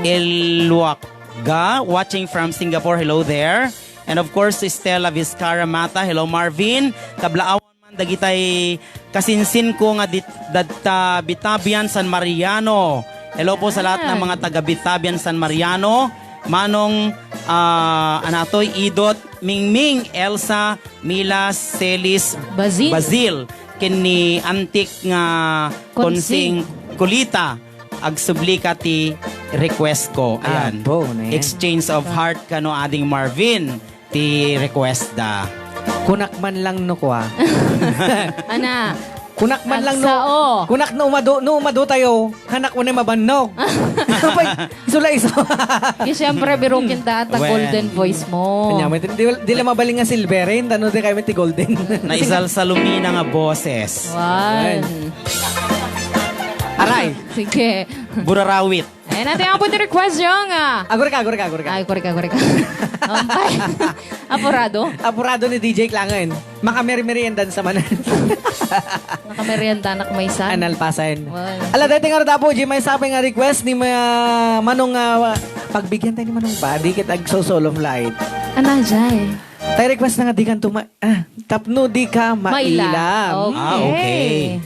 Eluaga, watching from Singapore. Hello there. And of course, to Stella Vizcarra Mata. Hello, Marvin. Kablaawan man dagitay kasinsinko nga dit-, dadta Bitabian San Mariano. Hello po sa lahat ng Ah. mga taga Bitabian San Mariano. Manong, ah, Anatoy, Idot, Mingming, Elsa, Mila, Celis, Basil. Basil, ken ni Antik nga Konsing. Konsing Kulita. Agsubli ka ti request ko. Ayan. Abo, ne? Exchange of heart kano Ading Marvin. Ti request da. Kunak man lang no kua. Ana. Kunak man lang no. Agsao. Kunak no umado, no umado tayo. Kanak unay mabannog. Abay, isu la isu. Di, siyempre, birukin ta, ta Wen. Golden voice mo. Kanya, may, di, di la mabaling nga silverin, tano di kayo may ti golden. Naisalsalumina nga boses. Wan. Aray. Sige. Burarawit. Ayan natin ang pwede request yung, ah, Agor ka, agor ka, agor ka. Ay, korek, korek. Ampay. Apurado? Apurado ni D J Klangen. Makameri-meriendan sa manan. Makamerienda anak maysa. Analpasan. Wow. Ala, dati nga dapo, G, may sapay nga request ni ma-, Manong, ah, pagbigyan tayo ni Manong Buddy, kit agso-solo flight. Ana, Jay? Tay request na nga di ka tuma-, ah, tapno di ka maila. Maila. Hmm. Ah, okay. Okay.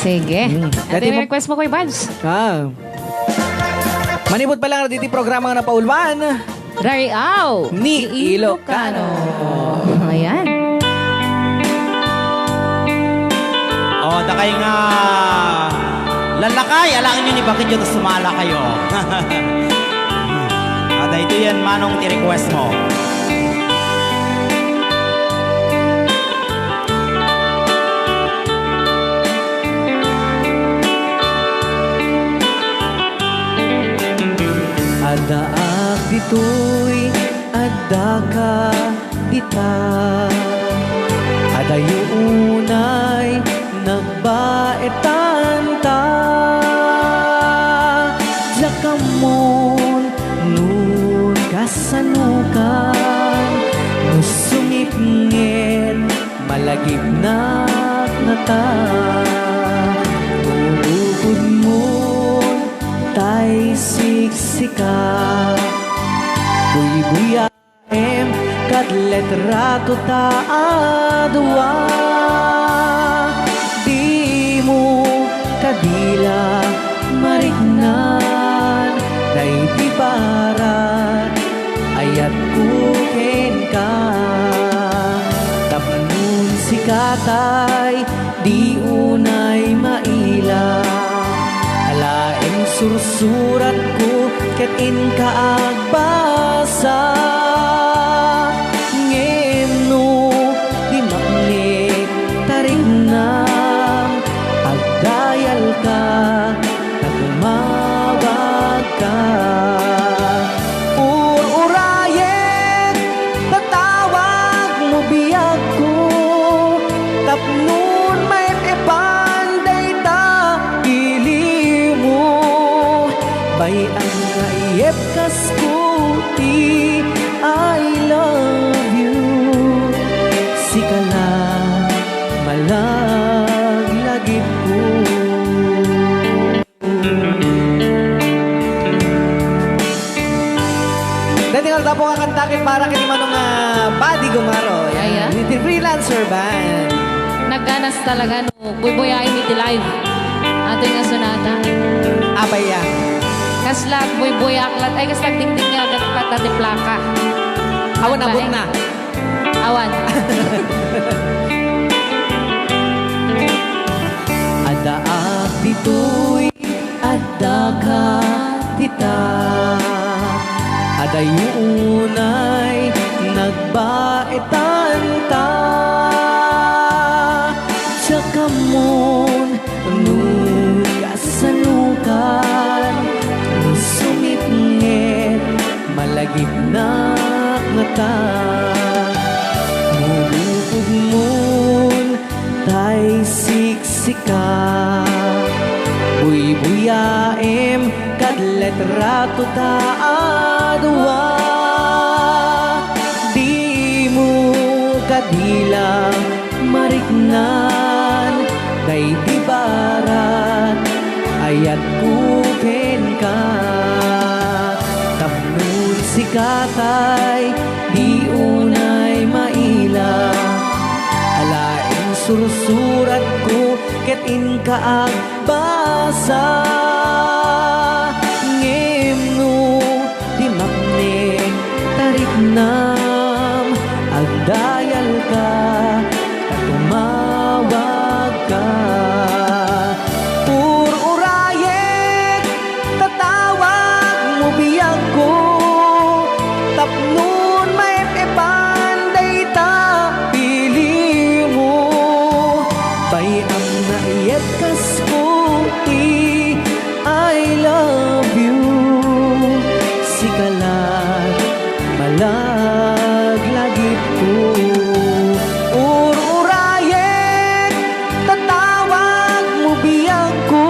Sige. Hmm. Ano Dati yung mo- request mo, Kuya Bans? Ah. Manipod pa lang diti programa nga napauluan. Ray-aw. Ni Ilocano. Ayan. Oh, dakay nga lalakay, alaen nyo ni bakit yun, sumala kayo. Ada ito yan, manong ti request mo. Addaak ditoy, addaka dita. Adayo unay nagbaetan ta. Diak ammon no kasanokan, no sumipnget malagipnak ngata. Uukudmon tay siksika. Buybuyaem kat letrato ta a dua. Dimo kadi la mariknan daydi barat ayatko kenka. Tapnon sika tay di unay maila. Alaem sursuratko ket inka agbasa. Ngem no di maknit tariknam, agdayalka ta tumawagka. Ur-urayek, tatawagmo biagko, tapnon maep-epan dayta ilimo. Bay-am nga iyepkasko ti I love you, sika la malaglagipko. Dati nga dapo nga kanta ket para ken ni Manong, ah, Bal. Di gumaro. Ayan. Ayan. Ni The Freelancer Band. Nagganas talaga no buybuyaen iti live. Ato nga sonata. Abaya. Kasla buybuyak lat. Ay, kasla dingding nga gat-, gat-, gat-, plaka. Awan, abot na. Awan. Addaak ditoy, addaka dita. Adayo unay nagbaetanta. Diak ammon no kasanokan, no sumipnget, malagipnak ngata. No bukogmon tay siksika, buybuyaem kad letrato ta a dua. Dimo kadi la mariknan daydi barat, ayatko kenka. Tapno sika tay di unay maila, alaen sursuratko ket inka agbasa. Ngem no di mapnek ta riknam, agdayalka ta tumawagka. Ur-urayek ta tawagmo biagko, tapnon maep-epan dayta pilimo. Bay-am nga iyat kasko ti I love you. Sika la malaglagipko. Ur-urayek ta tawagmo biagko,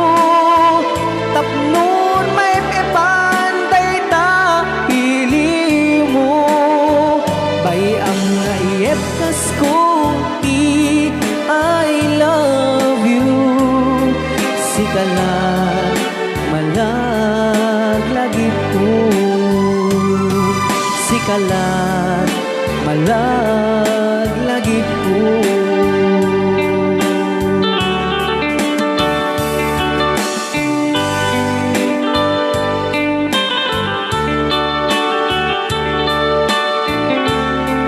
tapnon maep-epan dayta pilimo. Bay-am nga iyat kasko ti I love you. Sika la malaglagipko. Sika la malaglagipko.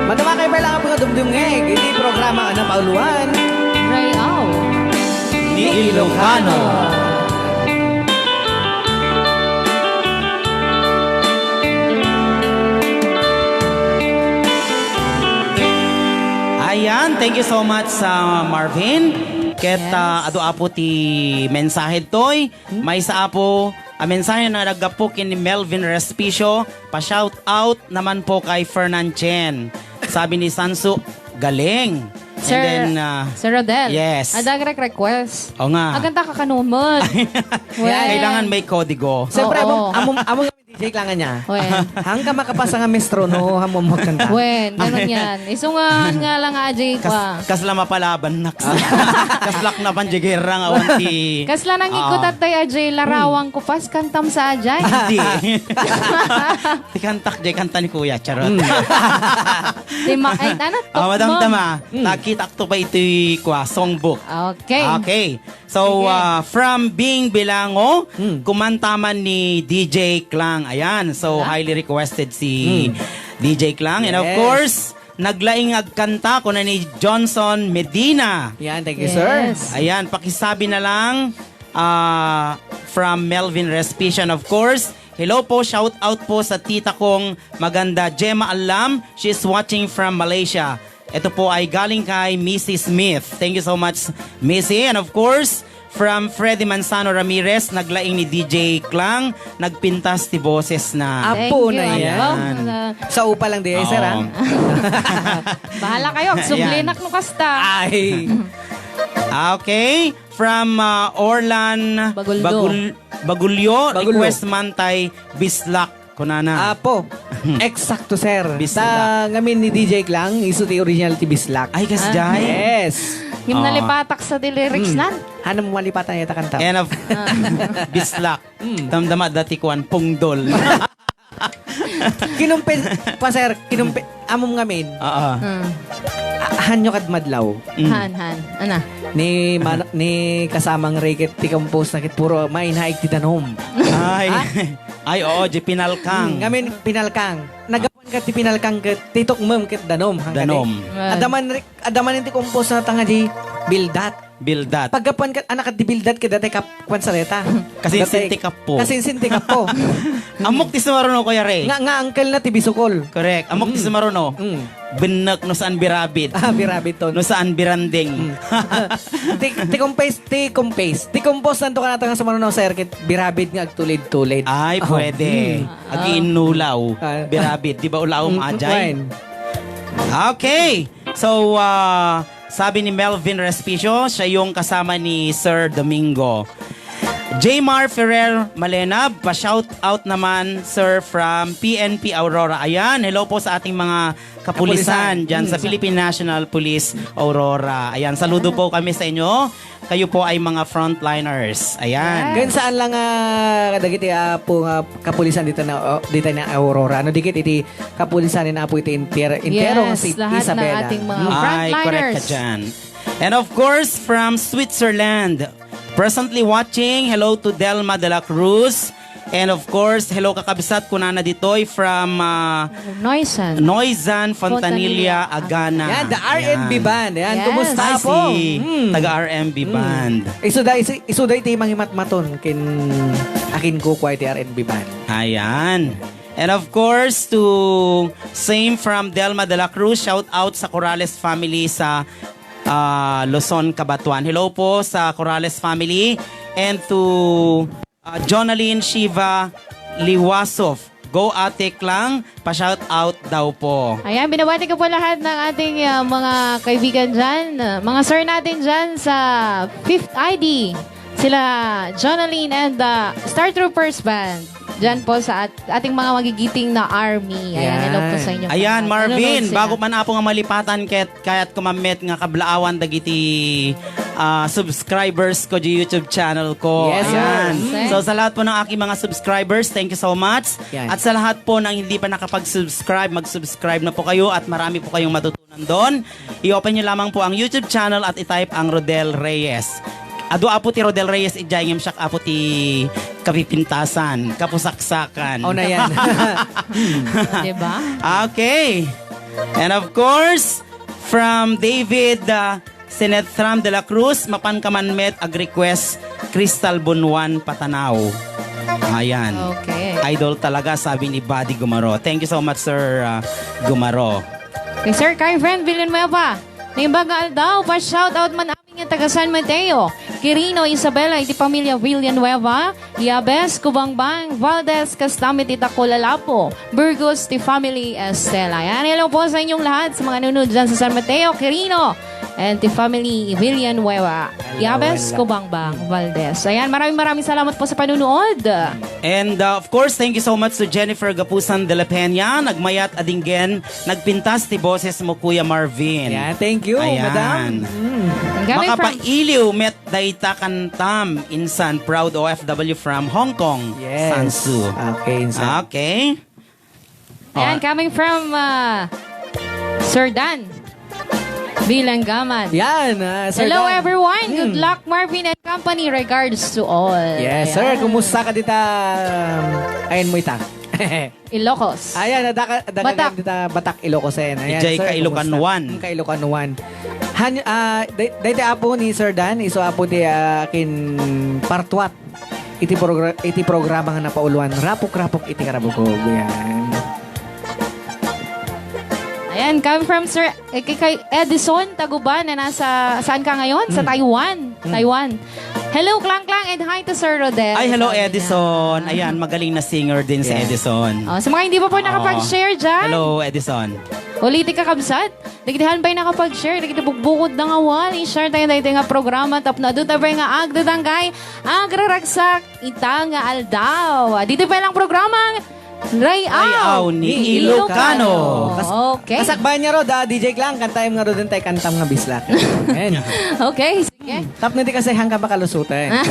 Madama kayo pala nga pangadumdumngeg iti programa nga napauloan. Rayaw. Ni Ilocano. Ayan, thank you so much sa Marvin. Ket, Yes. ah, adu apo ti mensahe toy. Maysa apo a mensahe nga naggapu ken ni Melvin Respicio, pa-shout out naman po kay Fernan Chen. Sabi ni Sansu, galing. And Sir, then, ah, Sir Rodel, yes. Adda nag-request. O nga. Aganta ka kanuman. Wen. Kailangan may kodigo. Siyempre, Oo. among, among, among D J kailangan niya. Wen. Hanggang makapasa nga metro, no? Hamon mo kanta. Wen, ganun yan. Isungan nga lang, Ajay, Kas-, kwa. kasla mapalaban, nak. Kaslak na panjigirang awan ti Kasla nang Ah. ikutat tayo, Ajay, larawang ko, pas kantam sa Ajay. Hindi. Ti kantak, jay kanta ni Kuya, charot. Mm. Di ma-, ay, ano? Ah, madam Tukmang. tama. Mm. Nakita ko pa ito'y kwa, songbook. Okay. Okay. So, Sige. ah, from Bing Bilango, Mm. kumanta man ni D J Klang. Ayan. So, Wala. highly requested si Mm. D J Klang. And of Yes. course, naglaing agkanta, kuna ni Johnson Medina. Yan, thank you, sir. Yes. Ayan, pakisabi na lang, ah, from Melvin Respicio. And of course, hello po, shout out po sa tita kong maganda, Gemma Alam. She's watching from Malaysia. Ito po ay galing kay Missy Smith. Thank you so much, Missy. And of course, from Freddy Manzano Ramirez, naglaing ni D J Klang, nagpintas ti boses na. Thank Apo you, na yan. Apo. Ayan. Sa upa lang di, sir, ha? Oo. Bahala kayo, Ayan. sublinak no kasta. Ay. Okay. From, ah, Orlan Baguldo. Bagul-, Bagulyo, Bagulyo. request man tay Bislak, kunana. Apo. Eksakto, sir. Bislak. Ta ngamin ni D J Klang, isu ti original ti Bislak. Ay, kasjay. Ah. Yes. Ngem Ah. nalipatak sa ti lyrics Hmm. nan. Hanam malipatan ita kanta. And of Ah. Bislak. Hmm. Damdama dati kuan, pungdol. Kinumpes, pa, sir, kinumpe, amom ngamin. Oo. Mm. A-, hanyo kad madlaw. Mm. Han, han. Ana? Ni man-, ni kasamang Ricket ti compose na ket puro mainaig ti danom. Ay. Ha? Ay, oo, di pinalkang. Mm, ngamin pinalkang. Nagapan ka ti pinalkang ket ti tukmem ket danom. Hangkadi. Danom. Well. Adaman ri-, adaman ti compose na tanga di bildat. Bildat. Paggapuan ket, anak, di bildat ket datay kap-, kuan sa reta. Kasinsin ti kapo. Kasinsin ti kapo. Ammok ti sumaruno, Kuya Ray. Nga, nga uncle na ti bisukol. Correct. Ammok ti sumaruno. Mm. Bennek no saan birabid. Ah, birabid ton. No saan biranding. Mm. Ti, ti compose, ti compose. Ti compose, santo ka na nga sumaruno, sir, ket birabid nga agtulid-tulid. Ay, oh, pwede. Mm. Agiinnulaw. Ah. Birabid. Di ba ulaom, mm, ajay? Fine. Okay. So, ah, sabi ni Melvin Respicio, siya yung kasama ni Sir Domingo. Jmar Ferrer Malenab, pa-shout out naman, sir, from P N P Aurora. Ayan, hello po sa ating mga kapulisan. Kapulisan. Dyan sa, mm, sa Philippine National Police Aurora. Ayan, saludo po kami sa inyo. Kayo po ay mga frontliners. Ayan. Yes. Ken saan lang, ah, kadagiti, ah, po nga kapulisan dita na, oh, dita na Aurora. Ano, dikit iti kapulisan ni Apo iti inter-, interong, yes, si lahat ng Isabela. Ating mga, mm, ay, correct ka frontliners dyan. And of course, from Switzerland, presently watching, hello to Delma de la Cruz. And of course, hello kakabsat, kunana ditoy from, ah, Noizan. Noizan, Fontanilla, Fontanilla, Agana. Yan, the R M B, ayan, band. Ayan, yes, kumusta po? Ay, si, mm, taga R M B, mm, band. Isuda, isu-, isuda iti mangimatmaton kin akin kukua iti R M B band. Ayan. And of course, to same from Delma de la Cruz, shout out sa Corrales family sa, ah, Luzon, Cabatuan. Hello po sa Corrales family and to, ah, Jonalyn Shiva Liwasov. Go Atik lang, pa-shout out daw po. Ayan, binabati ko po lahat ng ating, ah, mga kaibigan dyan, ah, mga sir natin dyan sa Fifth I D. Sila Jonalyn and the Star Troopers Band. Diyan po sa at-, ating mga magigiting na army. Ayan, hello po sa inyo. Ayan, lahat. Marvin, nanonood sila. Bago man apo nga malipatan, ket kayat ko mammet nga kablaawan dagiti, ah, subscribers ko di YouTube channel ko. Yes, sir. Ayan. Yes, sir. So, sa lahat po ng aking mga subscribers, thank you so much. Yan. At sa lahat po ng hindi pa nakapag-subscribe, mag-subscribe na po kayo at marami po kayong matutunan. Nandon, i-open nyo lamang po ang YouTube channel at i-type ang Rodel Reyes. Adu apo ti Rodel Reyes idiay ngem siak apo ti kapipintasan, kapusaksakan. Oh, na yan. Diba? Okay. And of course, from David, uh, Sinetram de la Cruz, mapan ka man met ag-request Crystal Bunuan Patanaw. Ayan. Okay. Idol talaga, sabi ni Buddy Gumaro. Thank you so much, Sir, uh, Gumaro. Kay Sir Kyfriend Villanueva, naimbag nga aldaw, pa-shoutout man amin nga taga San Mateo, Quirino, Isabela, iti pamilya Villanueva, Yabes, Kubangbang, Valdez, kasta met iti Takol a Lapu, Burgos, ti family Estela. Yan, hello po sa inyong lahat, sa mga nanonood dyan sa San Mateo, Quirino, and ti family Villanueva, Hello, Yabes, hello. Kubangbang, Valdez. Ayan, maraming maraming salamat po sa panunood. And, uh, of course, thank you so much to Jennifer Gapusan de la Peña. Nagmayat a dinggen, nagpintas ti boses mo, Kuya Marvin. Yeah, thank you, Ayan. Madam. Mm. Kami from Makapailiw met dayta kantam, insan, proud O F W from Hong Kong, Yes. Sansu. Okay, insan. Okay. Ayan, Oh. coming from, uh, Sir Dan. Bilanggaman. Yan, ah, Sir Hello, Dan. everyone. Good Hmm. luck, Marvin and company. Regards to all. Yes, sir. Ayan. Kumusta ka dita? Um, ayan mo ita. Ilocos. Ayan, ada ka, ada ka Batak. dita, Batak, Ilocos, ayan. Ayan, Ijay sir, ka Ilocan kumusta? one. Hmm, ka Ilocan one. Han-, ah, day-, dayta apo ni Sir Dan, isu apo ti, ah, kin partuat. Iti progra-, iti programa nga napauluan, Rapok-Rapok iti Karabukog. Ayan. Ayan, come from Sir, eh, kay, kay Edison Taguban na nasa, saan ka ngayon? Sa Hmm. Taiwan. Hmm. Taiwan. Hello, Klang Klang, and hi to Sir Rodel. Ay, hello, Sabi niya. Edison. Ayan, magaling na singer din si Ayan. Edison. Oh, sa mga hindi pa po Oo. nakapag-share dyan. Hello, Edison. Ulitin ka, kabsat. Dagiti han pay nakapag-share, dagiti bugbukod na nga wall, i-share tayo daytoy nga programa, tapno adu tayo pay nga agdadangkay, agraragsak, ita nga aldaw. Dito pa lang programang Ray-aw ni Ilocano. Kas-, Okay. kasakbayan nga ro, da, D J Klang, kantaem nga ro din tay kantam nga bislak. Ayan. Okay, sige. Tapno di kasi hangka makalusutan.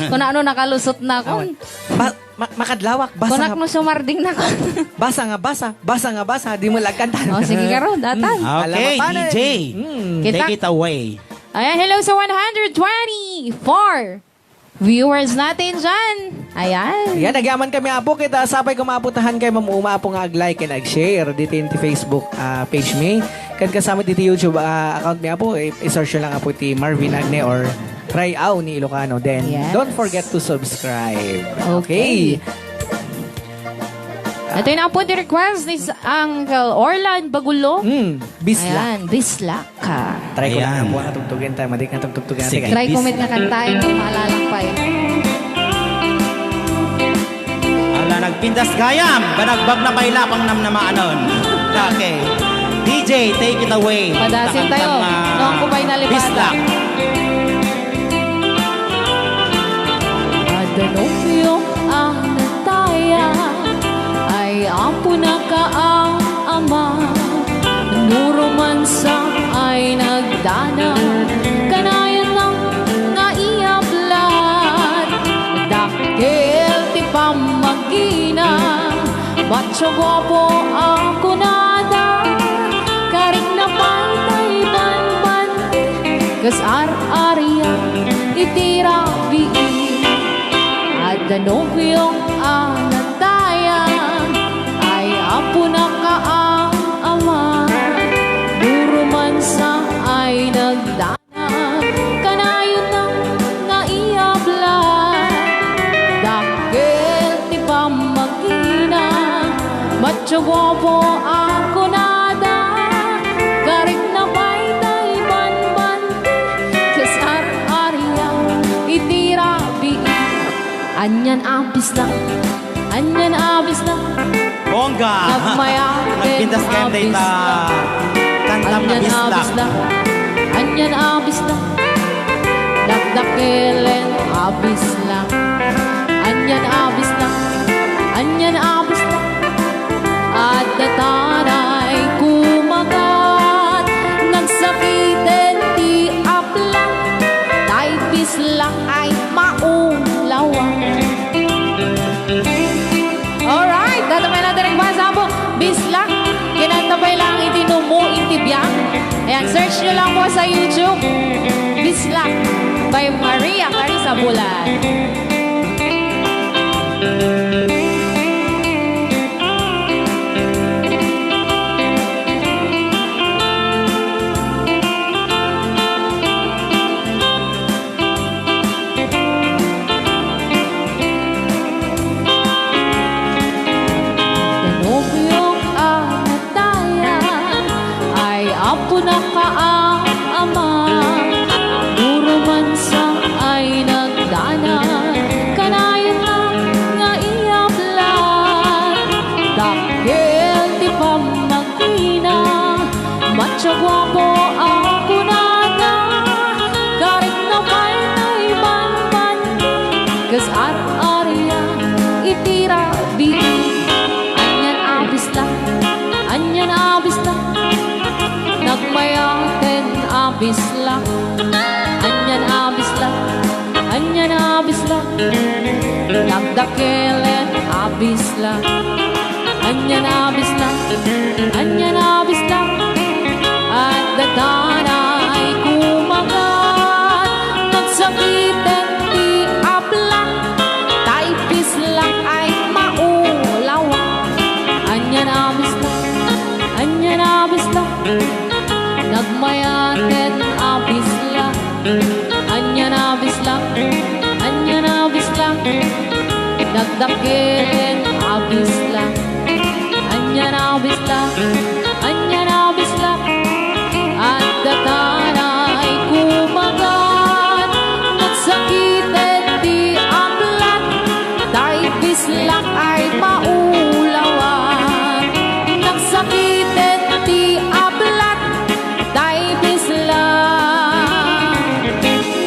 Kuna no nakalusot na kon. Awan. Ba-, ma-, makadlawak, basa Kunak nga, no sumarding na kon. basa nga basa, basa nga basa, di mo lagkantan. O, sige ka ro, datan. Mm. Okay, Alam mo, paano D J, eh? Mm. Kita- take it away. Ayan, hello sa one hundred twenty-four viewers natin dyan. Ayan. Yan, nagyaman kami, Apo. Kita sapay ko, Apo, tahan kay Ma'am Uma, Apo, nga ag-like and ag-share dito yung Facebook, ah, page mi. Kan kasama dito YouTube, ah, account mi, Apo. I-, i-search nyo lang, Apo, ti Marvin Agne or Ray-aw ni Ilocano. Then, Yes. don't forget to subscribe. Okay. Okay. Ito yung Apo, the request is Uncle Orlan Bagulo. Mm, Bislak. Ayan, Bislak. Try ko lang Ayan. nga buwan nga tugtugan tayo. Madik nga tugtugan Sige. tayo. Try ko met nga kantaen, kung maalala pa eh. Ala, nagpintas gayam, banagbag na pay lapang namnamaanon. Okay. D J, take it away. Padasin tayo. Takantang, ah, Noong ko pa'y nalipatan. Bislak. Adda nobio a nataya, ay Apo naka a ama. Nuruman sa ay nagdana, kanayon nga iyablat. Dakkel ti pammagina, macho guapo a kunada. Karikna pay tay banbanti, kas ar-aria iti rabii. Adda nobio a nataya, ay Apo naka a ama. Nuruman sa ay nagdana, kanayon nga iyabla. Dakkel ti pammagina, macho guapo a kunada. Karikna pay tay banbanti, kas ar-aria iti rabii. Anian a bislak, anian a bislak. Bongga! Nagmayaten Nagpintas a kayo dayta bislak. Kantam nga Anian a bislak. bislak, anian a bislak. Nagdakkelen a bislak. Anian a bislak, anian a bislak. Adda tanay kumagat, nagsakiten ti aplak, tay bislak ay maulawan. Alright, data pay lang direk masabog. Bislak, kinanta pay lang iti numo iti biag. Ayan, search nyo lang po sa YouTube. Bislak by Maria Carissa Bulan. Danubio a nataya, ay Apo naka a ama. Nuruman sa ay nagdana, kanayon nga iyablan. Dakkel ti pammag- ina, macho guapo a kunada, karikna pay tay banbanti, kas ar-aria iti rabii. Anian a bislak, anian a bislak, nagmayaten a bislak. Anian a bislak, anian a bislak, nagdakkelen a bislak. Anian a bislak, anian a bislak, adda tanay kumagat. Nagsakiten ti aplak, tay bislak ay maulawan. Anian a bislak, anian a bislak, nagmayaten a bislak. Anian a bislak, anian a bislak, nagdakkelen a bislak. Anian a bislak, anian a bislak, adda tanay kumagat. Nagsakiten ti aplak, tay bislak ay maulawan. Nagsakiten ti aplak, tay bislak,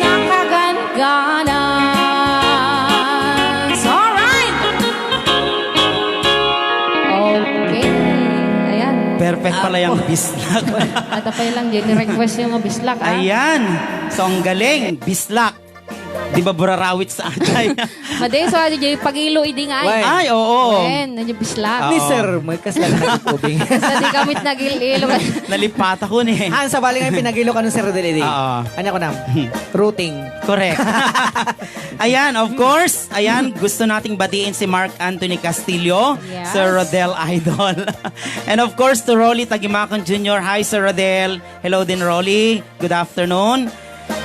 nakaganganas. Alright! Pala yung bislak. Ada pa lang, Jenny, request yung bislak, ah. Ayan. So, ang galing. Bislak. Di ba burarawit sa atay? Madi, so, adi, Jay, pag-ilo, idi nga, ay. Why? Ay, oo. Wen, adi, bislak. Oo. Ni sir, may kasla na nagtubing. Sa di kami nag-ilo. Nalipat ako ni. Ah, ang sabali nga yung pinag-ilo ka ng Sir Rodel, idi. Oo. Ano ko na? Routing. Correct. Ayan, of course, ayan, gusto nating batiin si Mark Anthony Castillo, Yes. Sir Rodel Idol. And of course, to Rolly Tagimacan Junior Hi, Sir Rodel. Hello din, Rolly. Good afternoon.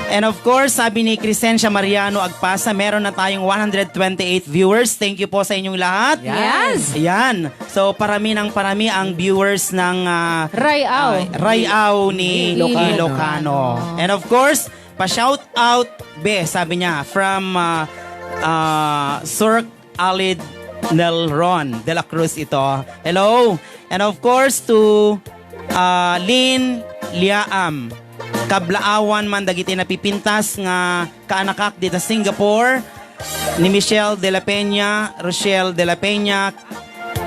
And of course, sabi ni Crescencia Mariano Agpasa, meron na tayong one hundred twenty-eight viewers. Thank you po sa inyong lahat. Yes. Ayan. So, parami ng parami ang viewers ng, ah, Rayaw. ah, Rayaw ni Ilocano. Ilocano. And of course, pa-shout out, be, sabi niya, from, ah, ah, Sir Alid Nelron de la Cruz ito. Hello. And of course, to, ah, Lynn Liaam. Kablaawan man dagiti napipintas nga kaanakak dita Singapore, ni Michelle de la Peña, Rochelle de la Peña,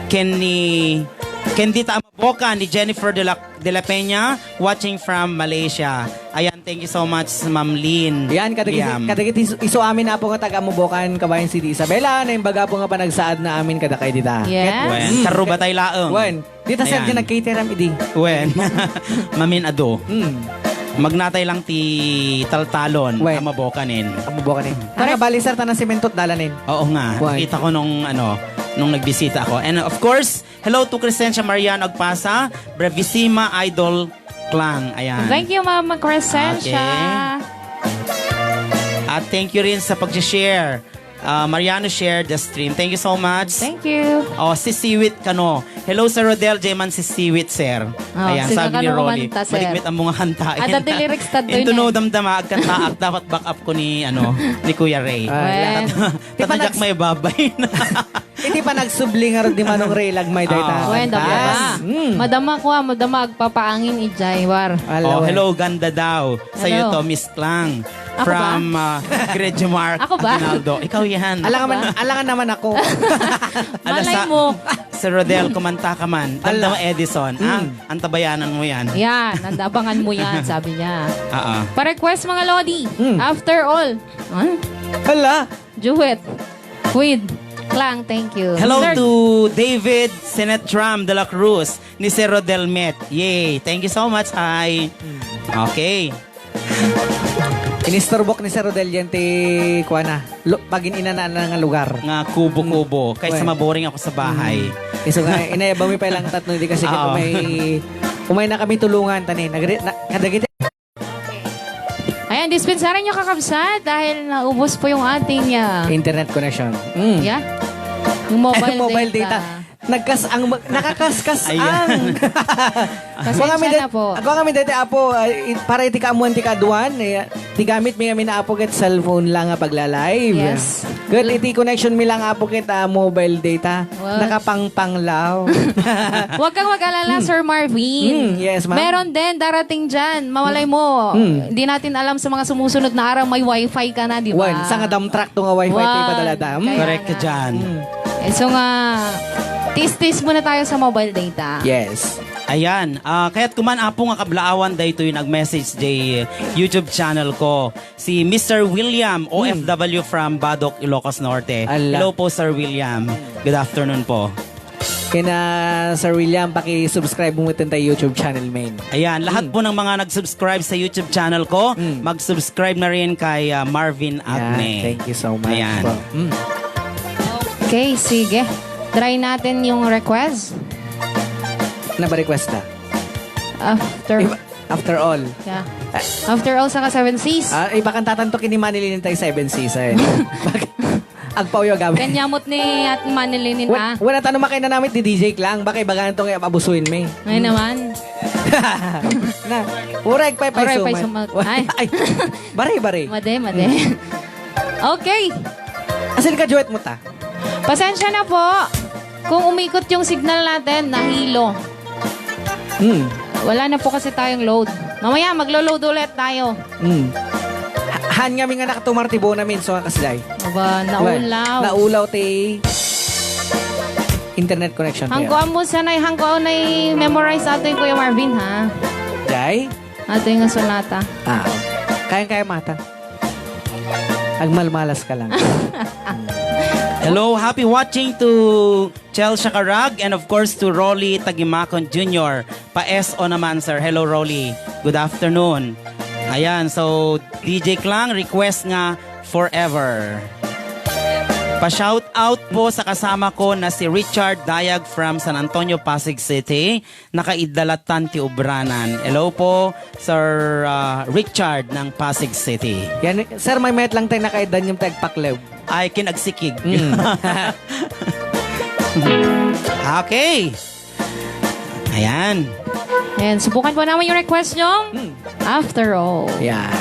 ken ni, ken dita a mabokan ni Jennifer de la, de la Peña, watching from Malaysia. Ayan, thank you so much, Ma'am Lynn. Yan, kadagiti, Liam. kadagiti isu, isu amin, Apo, nga taga Mabokan, Kabayan City, Isabela, na imbaga po nga panagsaad na amin kadakay dita. Yes. Wen, karuba tayo laeng. Wen, dita, sir, Ayan. di nag-cater am idi. Wen. Mamin ado. Mm. Magnatay lang ti taltalon, Wen. a Mabokanin. A Mabokanin. Pare- Ano, bali, sir, tanan semento dalanin. Oo nga. Wen. Kita ko nung, ano, nung nagbisita ako. And of course, hello to Crescencia Mariano Agpasa, Bravissima Idol Clan. Ayan. Thank you, Mama Crescencia. Okay. At thank you rin sa pag-share. Ah, Mariano shared the stream. Thank you so much. Thank you. Oh, si Siwit kano. Hello, Sir Rodel. Jay man si Siwit, sir. Oh, Ayan, sino sabi ni kano Rolly. kumanta, sir? Maligmit ang mga kanta. Ada ti lyrics ta doy Into na. no damdama, agkantaak. Dapat back up ko ni, ano, ni Kuya Ray. Ah, Well, Dapat, Di pa dapat nags- may babay na. Iti pa nagsubli nga di Manong Ray Lagmay dayta. Ah. Wen, damo Yes. pa. Mm. Madama ko, ah, madama agpapaangin ijay, war. Ala, Oh, wen. hello, ganda daw. Sa'yo Hello. to, Miss Klang. Ako ba? From, ah, Gredjemar Ako ba? Aguinaldo. Ikaw yan. Alangan man, Ako ba? alangan naman ako. Ala Malay sa, mo. Sir Rodel, kumanta ka man. Ala. Damdama Edison. Ah, Mm. antabayanan mo yan. Yan, nandabangan mo yan, sabi niya. Ah, ah. Pa-request, mga Lodi. Mm. After all. Huh? Hala. Duet with Klang, thank you. Hello Sir to David Senetram de la Cruz ni Sir Rodel Met. Yay! Thank you so much. Hi. Okay. Inistorbok ni Sir Rodel yan ti kuana. Lo, pagin-inana nga lugar. Nga kubo-kubo. Mm. Kaysa Well. maboring ako sa bahay. Mm. Isu nga, inayabami pa ilang tatlo, di kasi Oo. kung may, kung may na kami tulungan, tani. Nagre-, na, kadagiti Ayan, dispensaran nyo, kakabsat, dahil naubos po yung ating, ah, Internet connection. Mm. Yeah? Yung mobile Mobile data. data. Nagkas-, ang mag-, nakakaskas Ayan. ang. Pasensya Kuha kami na det-, po. kuha kami dati, Apo, ah, i-, para iti kaamuan ti kaduan, eh, ti gamit mi kami na, Apo, ket cellphone lang nga pagla-live. Yes. Ket iti connection mi lang, Apo, ket, ah, mobile data. What? Nakapangpanglaw. Huwag kang mag-alala, Hmm. Sir Marvin. Hmm, yes, ma'am. Meron din darating dyan. Malay mo, Hmm. di natin alam sa mga sumusunod na araw, may wifi ka na, di ba? Wen, sa nga dump truck to nga wifi Wan, ti padalada. Hmm. kaya Correct ka nga. dyan. Hmm. Eh, so nga, tis-tis muna tayo sa mobile data. Yes. Ayan. Ah, kaya't kuman, Apo, nga kablaawan daytoy nag-message day YouTube channel ko. Si Mister William, Hmm. O F W from Badoc, Ilocos Norte. Ala. Hello po, Sir William. Good afternoon po. Kina Sir William, paki-subscribe mo ito tayo YouTube channel, main. Ayan, lahat Hmm. po ng mga nag-subscribe sa YouTube channel ko, Hmm. mag-subscribe na rin kay, ah, Marvin Agne. Yan, thank you so much Ayan. po. Hmm. Okay, sige. Try natin yung request. Ano ba request na? After Iba- After all. Yeah. After all, saka Seven Seas. Ah, ibakan tatanto kini Manilin tayo Seven Seas, eh. Agpaw yung gamit. Kanyamot ni at Manilin, Wa-, ah. wala tano makainanamit di D J Klang. Baka ibagan to nga abusuin mi. Ngayon naman. Na, uray, pay, pay, Uray, pay, sumay. sumag-, ay. Ay, bare, bare. Made, made. Hmm. Okay. Asin ka duet mo ta? Pasensya na po. Kung umikot yung signal natin, nahilo. Hmm. Wala na po kasi tayong load. Mamaya, maglo-load ulit tayo. Hmm. Ha-, han nga mi nga nakatumar ti buo namin, so nga kasday. Aba, naulaw. Naulaw ti Internet connection. Hangko ammo sanay, hangko na-memorize atoy, Kuya Marvin, ha? Jay? Atoy nga sonata. Ah, kayang-kaya mata. Agmalmalas ka lang. Hello, happy watching to Chelsea Carag and of course to Rolly Tagimakon Junior. Pa-S O naman, sir. Hello, Rolly. Good afternoon. Ayan, so D J Klang request nga Forever. Pa-shout out po sa kasama ko na si Richard Dayag from San Antonio, Pasig City. Nakaidalatan ti ubranan. Hello po, Sir ah, Richard ng Pasig City. Yan, sir, may met lang tayo nakaiddan yung tagpaklew. Ay, kinagsikig. Mm. Okay. Ayan. Ayan, subukan po namin yung request nyo. After all. Yan.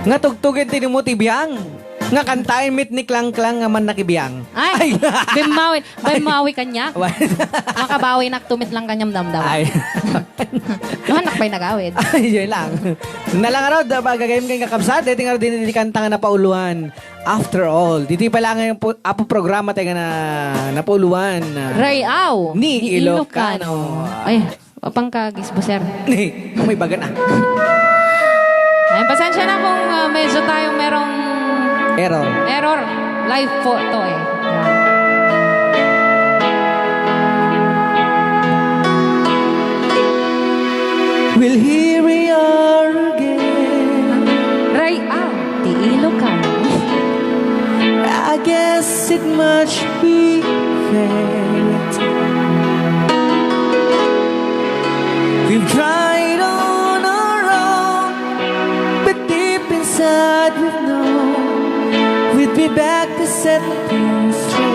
Nga tugtugen ti ni mo ti biang. Nga kantaen met ni Klangklang nga man nakibiang. Ay, bimmawi, bimmawi kanya. Wa- Makabawi nak tumit lang kanyang damdaman. Ay. Naman nakpay nagawid. Ay, yun lang. Nalang araw, da ba gagayim kayong kakabsat? Dito nga din ni kanta nga napauluan. After all, dito pa lang yung pu- apo programa tayo nga na napauluan. Rayaw. Ni Ilocano. Ay, apang ka, gisbo, sir. Ni, may baga na. Ay, pasensya na kung ah, medyo tayong merong Error. error. Live po to eh. We'll hear we are again. Rayaw, ti Ilocano. I guess it must be fate. We've tried on our own, but deep inside we know we'd be back to set things straight.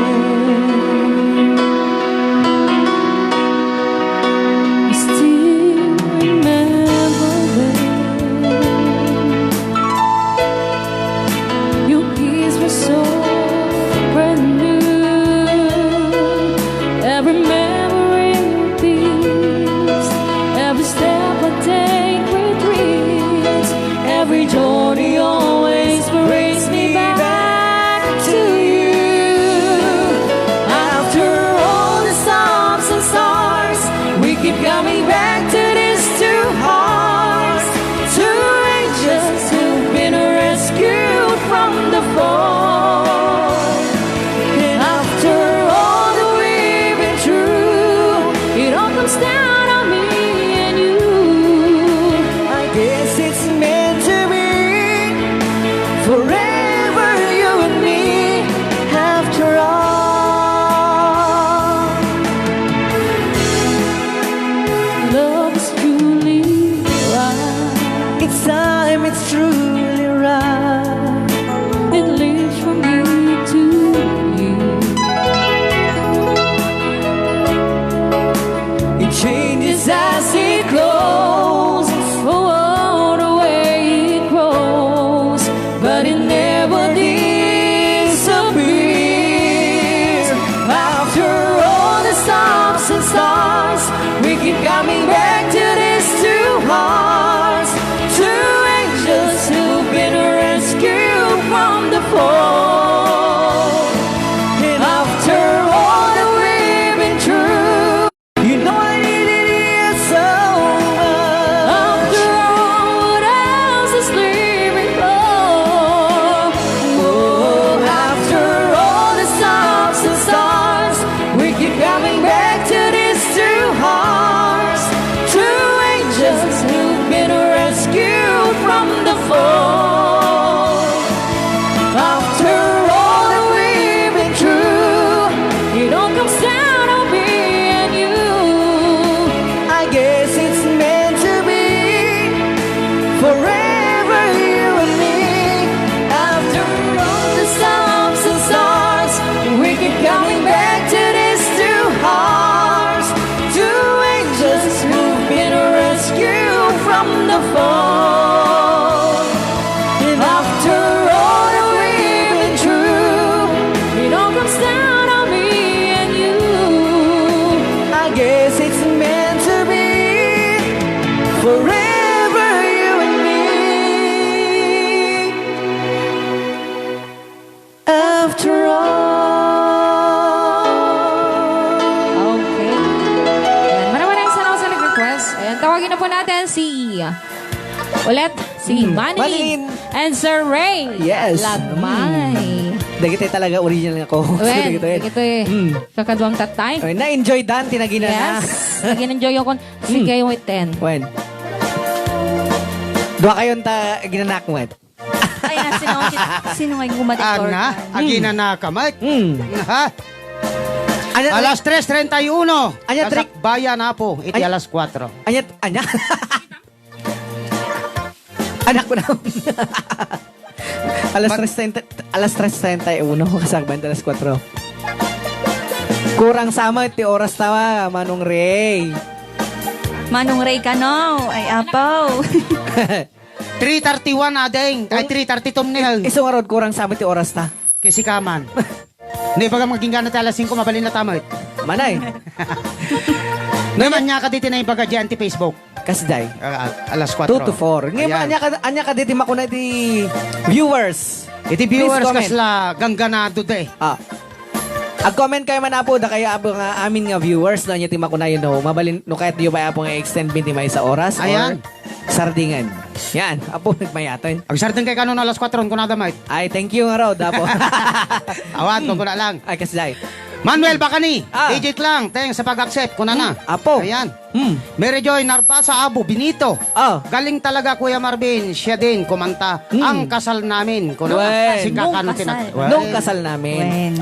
Still remember when your kiss was so brand new. Every memory repeats, every step I take retreats, every journey always brings me back to you. After all the stops and stars, we keep coming back to these two hearts, two angels who've been rescued from the fall. And after all that we've been through, it all comes down to me and you. I guess it's meant to be. Forever you and me, after all. Love is truly right. It's time, it's truly right. It lives from me to you. It changes as it glows, oh, the way it grows, but it never disappears. After all the stops and stars, we keep coming back to these two hearts, two angels who've been rescued from the fall. And after all that we've been through, you know I needed you so much. After all, what else is living for? Oh, after all the stops and stars, we keep coming back to these two hearts, two angels who've been rescued from the fall. After all that we've been through, it all comes down to me and you. I guess it's meant to be. Forever you and me. After all the stops and stars, we keep coming back to these two hearts, two angels who've been rescued from the fall. And after all that we've been through, it all comes down to me and you. I guess it's meant to be. Forever you and me. Ulit, si Hmm. Manilyn Manilyn. and Sir Ray. Yes. Lagmay. Hmm. Dagiti talaga original nga co-host. Well, Dagiti. dagiti. Hmm. Kakaduang tatay. Ay, na-enjoy dan, tinagina na. Yes. Nag-enjoy ako. Sige, Hmm. wait, ten. When? Dua kayo ta ginanak mo, eh. Ay, na, sino, sino nga yung umaligor Ana, ka? agina na ka, Mike. Hmm. Ha? Anya, Alas tres treinta y uno. Anya, trick. Kasakbayan, Apo. Iti Ay- alas kuatro. Anya, anya? Anak ko na. Alas Mat- tres treinta, alas tres treinta y uno, kasakbayan alas kuatro. Kurang sa met ti oras ta, Manong Ray. Manong Ray kano? Ay, apaw. Three thirty-one, ading. Ay, three thirty-two ni Hel. Isu nga rod, kurang sa met ti oras ta. Kasi ka man. Ni baga maging gana tayo alas singko, mabalin na tamat. Manay. Naman niya ka dito na yung baga dyan ti Facebook. Kasdiay. Ah, alas kuatro. Two to four. Ngayon, Ayan. anya ka, anya ka dito makuna ti viewers. Iti viewers, Please comment. kasla gangganado de. Ah. Ag-comment kayo man, Apo, da kayo, Apo, nga amin nga viewers, no, anya ti makunayo, no, mabalin, no, kahit di ba, Apo, nga extend mi ti maysa oras, or Ayan. sardingan. Yan, Apo, nagmayatan. Agsardeng kay kano na alas kuatro, kunada, mate. Ay, thank you nga raw, Apo. Awan, kung kuna lang. Ay, kasjay. Manuel Bacani, Ah. D J Klang, thanks sa pag-accept, kunana. Hmm, Apo. Ayan. Hmm. Mary Joy Narbasa, Abu Benito. Ah. Galing talaga, Kuya Marvin. Siya din kumanta, Hmm. Ang Kasal Namin. Kunana, Wen. si Kakano Nung Kasal. tinat-, Wen. Nung Kasal Namin. Wen.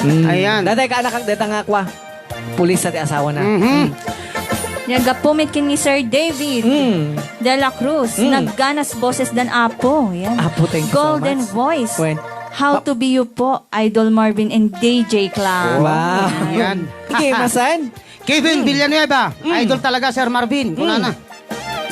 Hmm. Ayan. Datay ka anak ang detang akwa. Pulis sa ti asawa na. Mhm. Hmm. Nagapumit ken ni Sir David Hmm. de la Cruz. Hmm. Nagganas boses dan Apo. Yan. Apo, thank you so Golden much. Voice. Wen. How Pa- to be you po, Idol Marvin and D J Klang. Wow. Yan. Sige, masan? Kevin Hmm. Villanueva, Hmm. idol talaga, Sir Marvin, Hmm. kunana.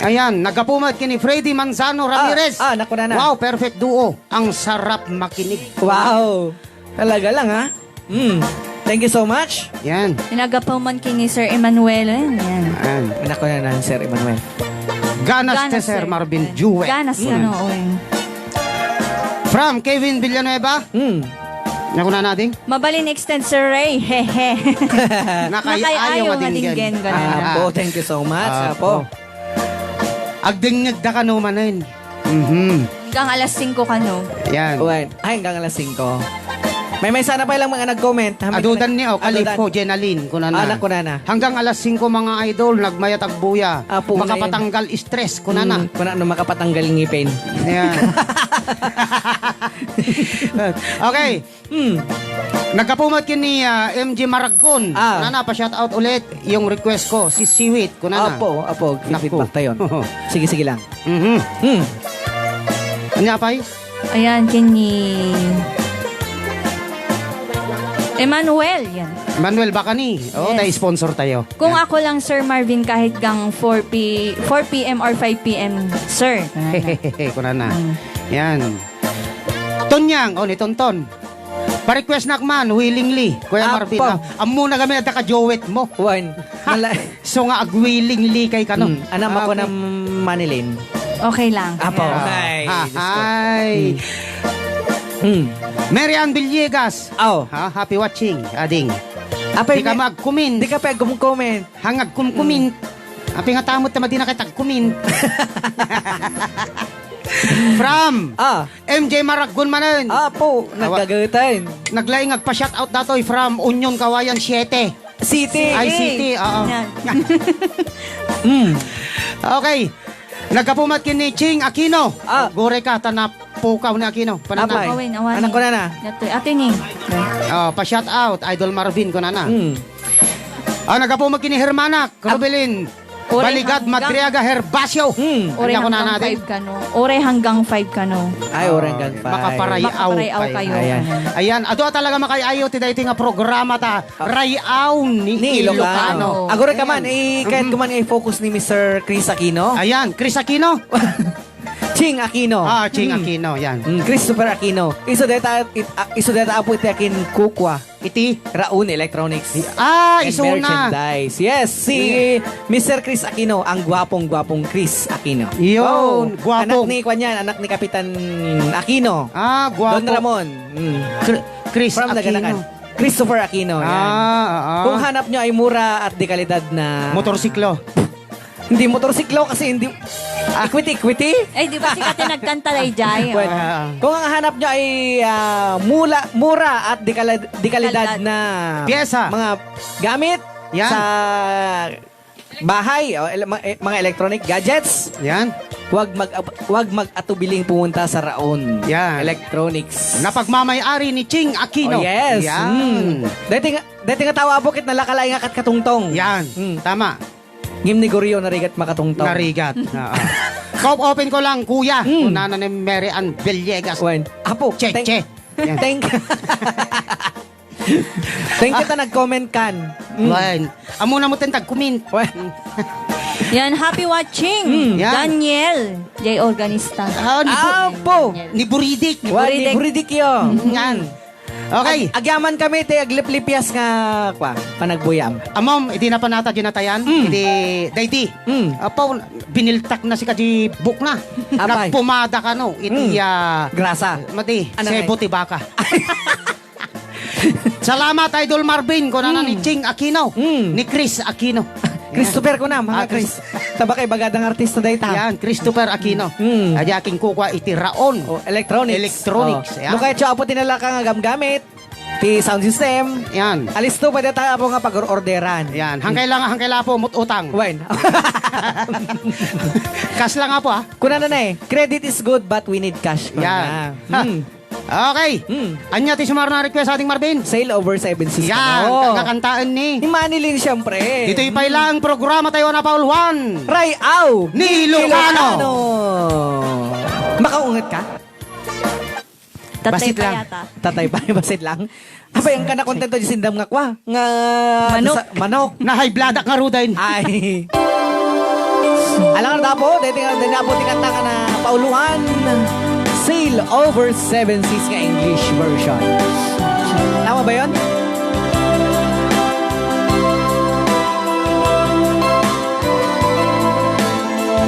Ayan, naggapu met ken ni Freddy Manzano Ah, Ramirez. ah, naku, nana. Wow, perfect duo. Ang sarap makinig. Wow. Talaga lang, ha? Hmm. Thank you so much. Yan. Naggapu man ken ni Sir Emmanuel, eh. Yan. Yan. Anak ko na na, Sir Emmanuel. Ganas Ganas, te, Sir sir. Marvin Jue. Ganas ka, Mm. no, oy. From Kevin Villanueva. Hmm. Naku na natin. Mabalin extend, Sir Ray. Hehe. Nakay-ayo Nakay-ayo madinggen. madinggen, ganun. Ah, Apo, thank you so much, Apo. Apo. Agdengngeg da kano manen. Mhm. Hanggang alas singko kano. Yan. Wen. Ay, hanggang alas singko. May, may sana pa ilang mga nag-comment. Ha, may Adudan nag-, ni, oh, adudan. Kalifo, Jenaline, kunana. Ah, nakunana. Hanggang alas singko, mga idol, nagmayat agbuya. Apo, ngayon. Makapatanggal stress, kunana. Mm, kunana, makapatanggal ngipin. Yan. Okay. Hmm. Nagkapumat ken ni, ah, M J Maraggon. Ah. Kunana, pa-shout out ulit yung request ko, si Siwit, kunana. Apo, apo, Naku. feedback tayo. Sige, sige lang. Mhm. Hmm. Anya, pay? Ayan, ken ni Emmanuel, yan. Emmanuel Bacani. Oh, Yes. na-sponsor tayo. Kung Yan. ako lang, Sir Marvin, kahit gang four P, four P M or five P M, sir. Kunana. Kunana. Mm. Yan. Tonyang, oh, ni Tonton. Pa-request nak man, willingly. Kuya Apo. Marvin, ah, ammo na kami at ka-duet mo. Wan. Ha? Mala- So nga, ag-willingly kay kano. Hmm, anak Ah, ako okay. ng Manilin. Okay lang. Apo. Yeah. Ay, Ah, Diyos ko. ay. Hmm. Hmm. Mary Ann Villegas. Oh. Ha, happy watching, ading. Apay, Di ka may- mag-comment. Di ka pa gum-comment. Hangag kumkumin. Hmm. Api nga tamot na madina kay tagkumin. From Ah. M J Maraggon manen. Apo, Awa. nagkagatan. Naglaing agpa-shout out datoy from Union Kawayan siete. City. Ay, City. City, oo. Yan. Mm. Okay. Nagkapumat ken ni Ching Aquino. Ah. Gore ka, ta napukaw ni Aquino. Panana. Apay. Awen, awan Anak eh. ko na na. Datoy. Ate ni. Oh, pa-shout out, Idol Marvin, kunana. Mm. Ah, nagkapumat ken ni Hermana, Ab- Robelin. Ore Baligad, hanggang Madriaga, Herbacio. Mm. Ore Kanya ko na hanggang natin. five kano. Ore hanggang five kano. Ay, ore hanggang Ah, five. makaparayaw Makaparayaw kayo. kayo. Ayan. Ayan, adu talaga makay-ayo ti daytoy nga programa ta, Rayaw ni Ni Ilocano. Ilocano. Agora ka man, Ayan. i-, kahit Mm. kuman i-focus ni Mister Chris Aquino. Ayan, Chris Aquino. Ching Aquino. Ah, Ching Mm. Aquino, yan. Mm, Christopher Aquino. Isu deta, it-, ah, isu deta apo iti akin kukwa. Iti? Raon Electronics Ah, and isu na. Merchandise. Yes, si Yeah. Mister Chris Aquino, ang gwapong-gwapong Chris Aquino. Yun, Wow. gwapong. Anak ni, kwan yan, anak ni Kapitan Aquino. Ah, gwapong. Don Ramon. Mm. Chri-, Chris From Aquino. Naganakan. Christopher Aquino, yan. Ah, oo. Kung hanap nyo ay mura at de kalidad na Motorsiklo. Hindi motorsiklo kasi hindi, equity, equity? Ay, di ba sikat yung nagkanta, Day Jai? Well, Oh. kung ang hanap nyo ay, ah, mula, mura at di kalad-, di kalidad Kalidad. na Pyesa. mga gamit Yan. sa bahay, o ele-, ma-, eh, mga electronic gadgets, Yan. wag mag-, wag mag-atubiling pumunta sa Raon Yan. Electronics. Napagmamay-ari ni Ching Aquino. Oh, yes. Yan. Mm. Dati nga, dati nga tawa, bukit nalakalay nga katkatungtong. Yan. Mm. Tama. Ngem ni Gorio, narigat makatungtong. Narigat. Oo. Cop open ko lang, kuya. Mm. Kunana ni Mary Ann Villegas. Wen. Apo, Che, thank, che. Yan. thank, thank you ta nag-comment kan. Mm. Wen. Amo na mo ten tag-comment. Wen. Yan, happy watching. Mm. Yan. Daniel J. Organista. Ah, ni Bu-, Apo. Daniel. Ni Buridik. Wen, ni Buridik. Buridik yo. Mm. Yan. Okay. Ag-, agyaman kami ti agliplipias nga, kwa, panagbuyam. Amom, idi napanata di natayan, Mm. idi, daydi. Mm. Apaw, biniltak na si kadi bukna. Apay. Nagpumada ka, no? Iti, Mm. ah, Grasa. Madi, Ano sebo nga? ti baka. Salamat, Idol Marvin, kunana ni Mm. Ching Aquino, Mm. ni Chris Aquino. Christopher ko na, mga Ah, Chris. Chris. Tabakay bagadang artista dayta. Yan, Christopher Aquino. Mm. Adi aking kukwa iti Raon. Oh, electronics. Electronics, Oh. yan. No, kaya siya, apo, tinala ka nga gamgamit. Ti sound system. Yan. Alisto, pwede tayo, apo, nga pag-orderan. Yan. Hangkay lang, hangkay lang, apo, mut-utang. Wen. Kas lang, apo, ah. Kunana na eh, "Credit is good, but we need cash." Yan. Kunana. Hmm. Okay. Hmm. Ania ti sumaruno a request, Ading Marvin? Sail over seven seas. Yan. Kano? Ka-, kakantaen ni Ni Manilyn, siyempre. Ditoy pay lang, programa tayo na Paul Juan. Ray-aw Ni Ilocano. Ilocano. Makaunget ka? Tatay Basit pa lang. yata. Tatay pa, basit lang. Apay, ang kana kontento di sindam nga kwa, nga Manok. sa-, manok. Na high blood ak ngaruden. Ay. Alangan na po, dahil tingnan din na po, tingnan na Pauluan. Sail over seven seas nga English version. Tama ba yun?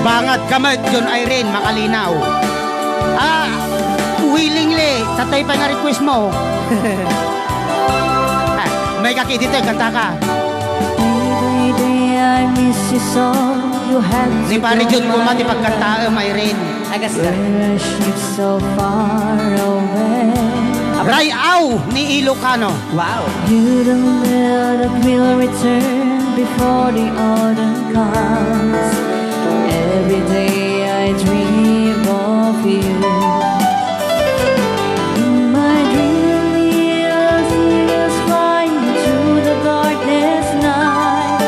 Bangad ka met, John Irene, makalinaw. Ah, willingly, tatay pa nga request mo. Ah, may kaki dito, kanta ka. Baby, I miss you so. You have Ni to Pare John go Kuma, ti my pagkantaem, Irene. Agas ka. Where I shift so far away. Ray-aw ni Ilocano. Wow. You don't know that we'll return before the autumn comes. Every day I dream of you. In my dream, the earth is flying through the darkness night,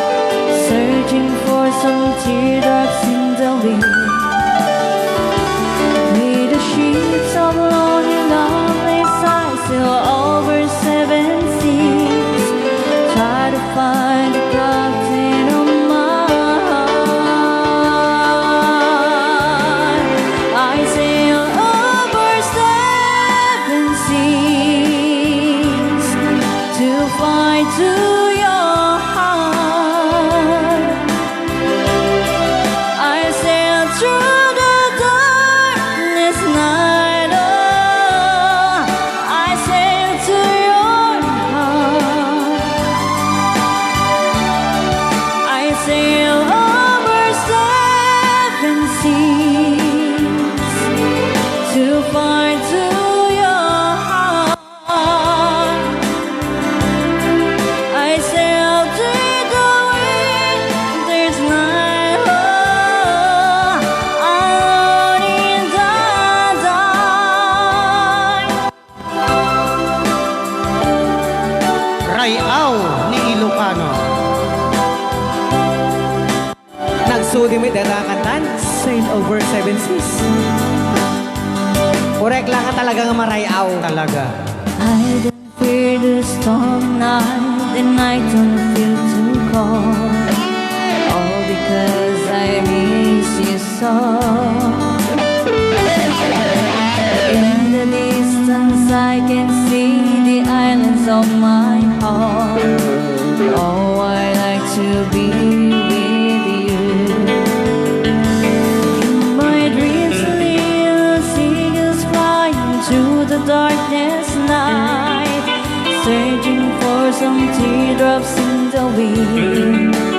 searching for some teardrops in the wind. With the ships of longing on their sides, sail over seven seas. Try to find the captain of my heart. I sail over seven seas to find to your heart. I sail through the darkness night, oh, I sail to your heart. I sail over seven seas to find to your heart. I sail through the winter's night, oh, out in the dark. Ray-aw ni Ilocano. Nagsudi met dayta a kantan, Sail Over Seven Seas. Korek lang nga talaga nga maray-aw. Talaga. I don't fear the storm night, and I don't feel too cold. All because I miss you so. In the distance, I can see the islands of my heart. Oh, I like to be with you. In my dreams, little seagulls flying through the darkness night, searching for some teardrops in the wind.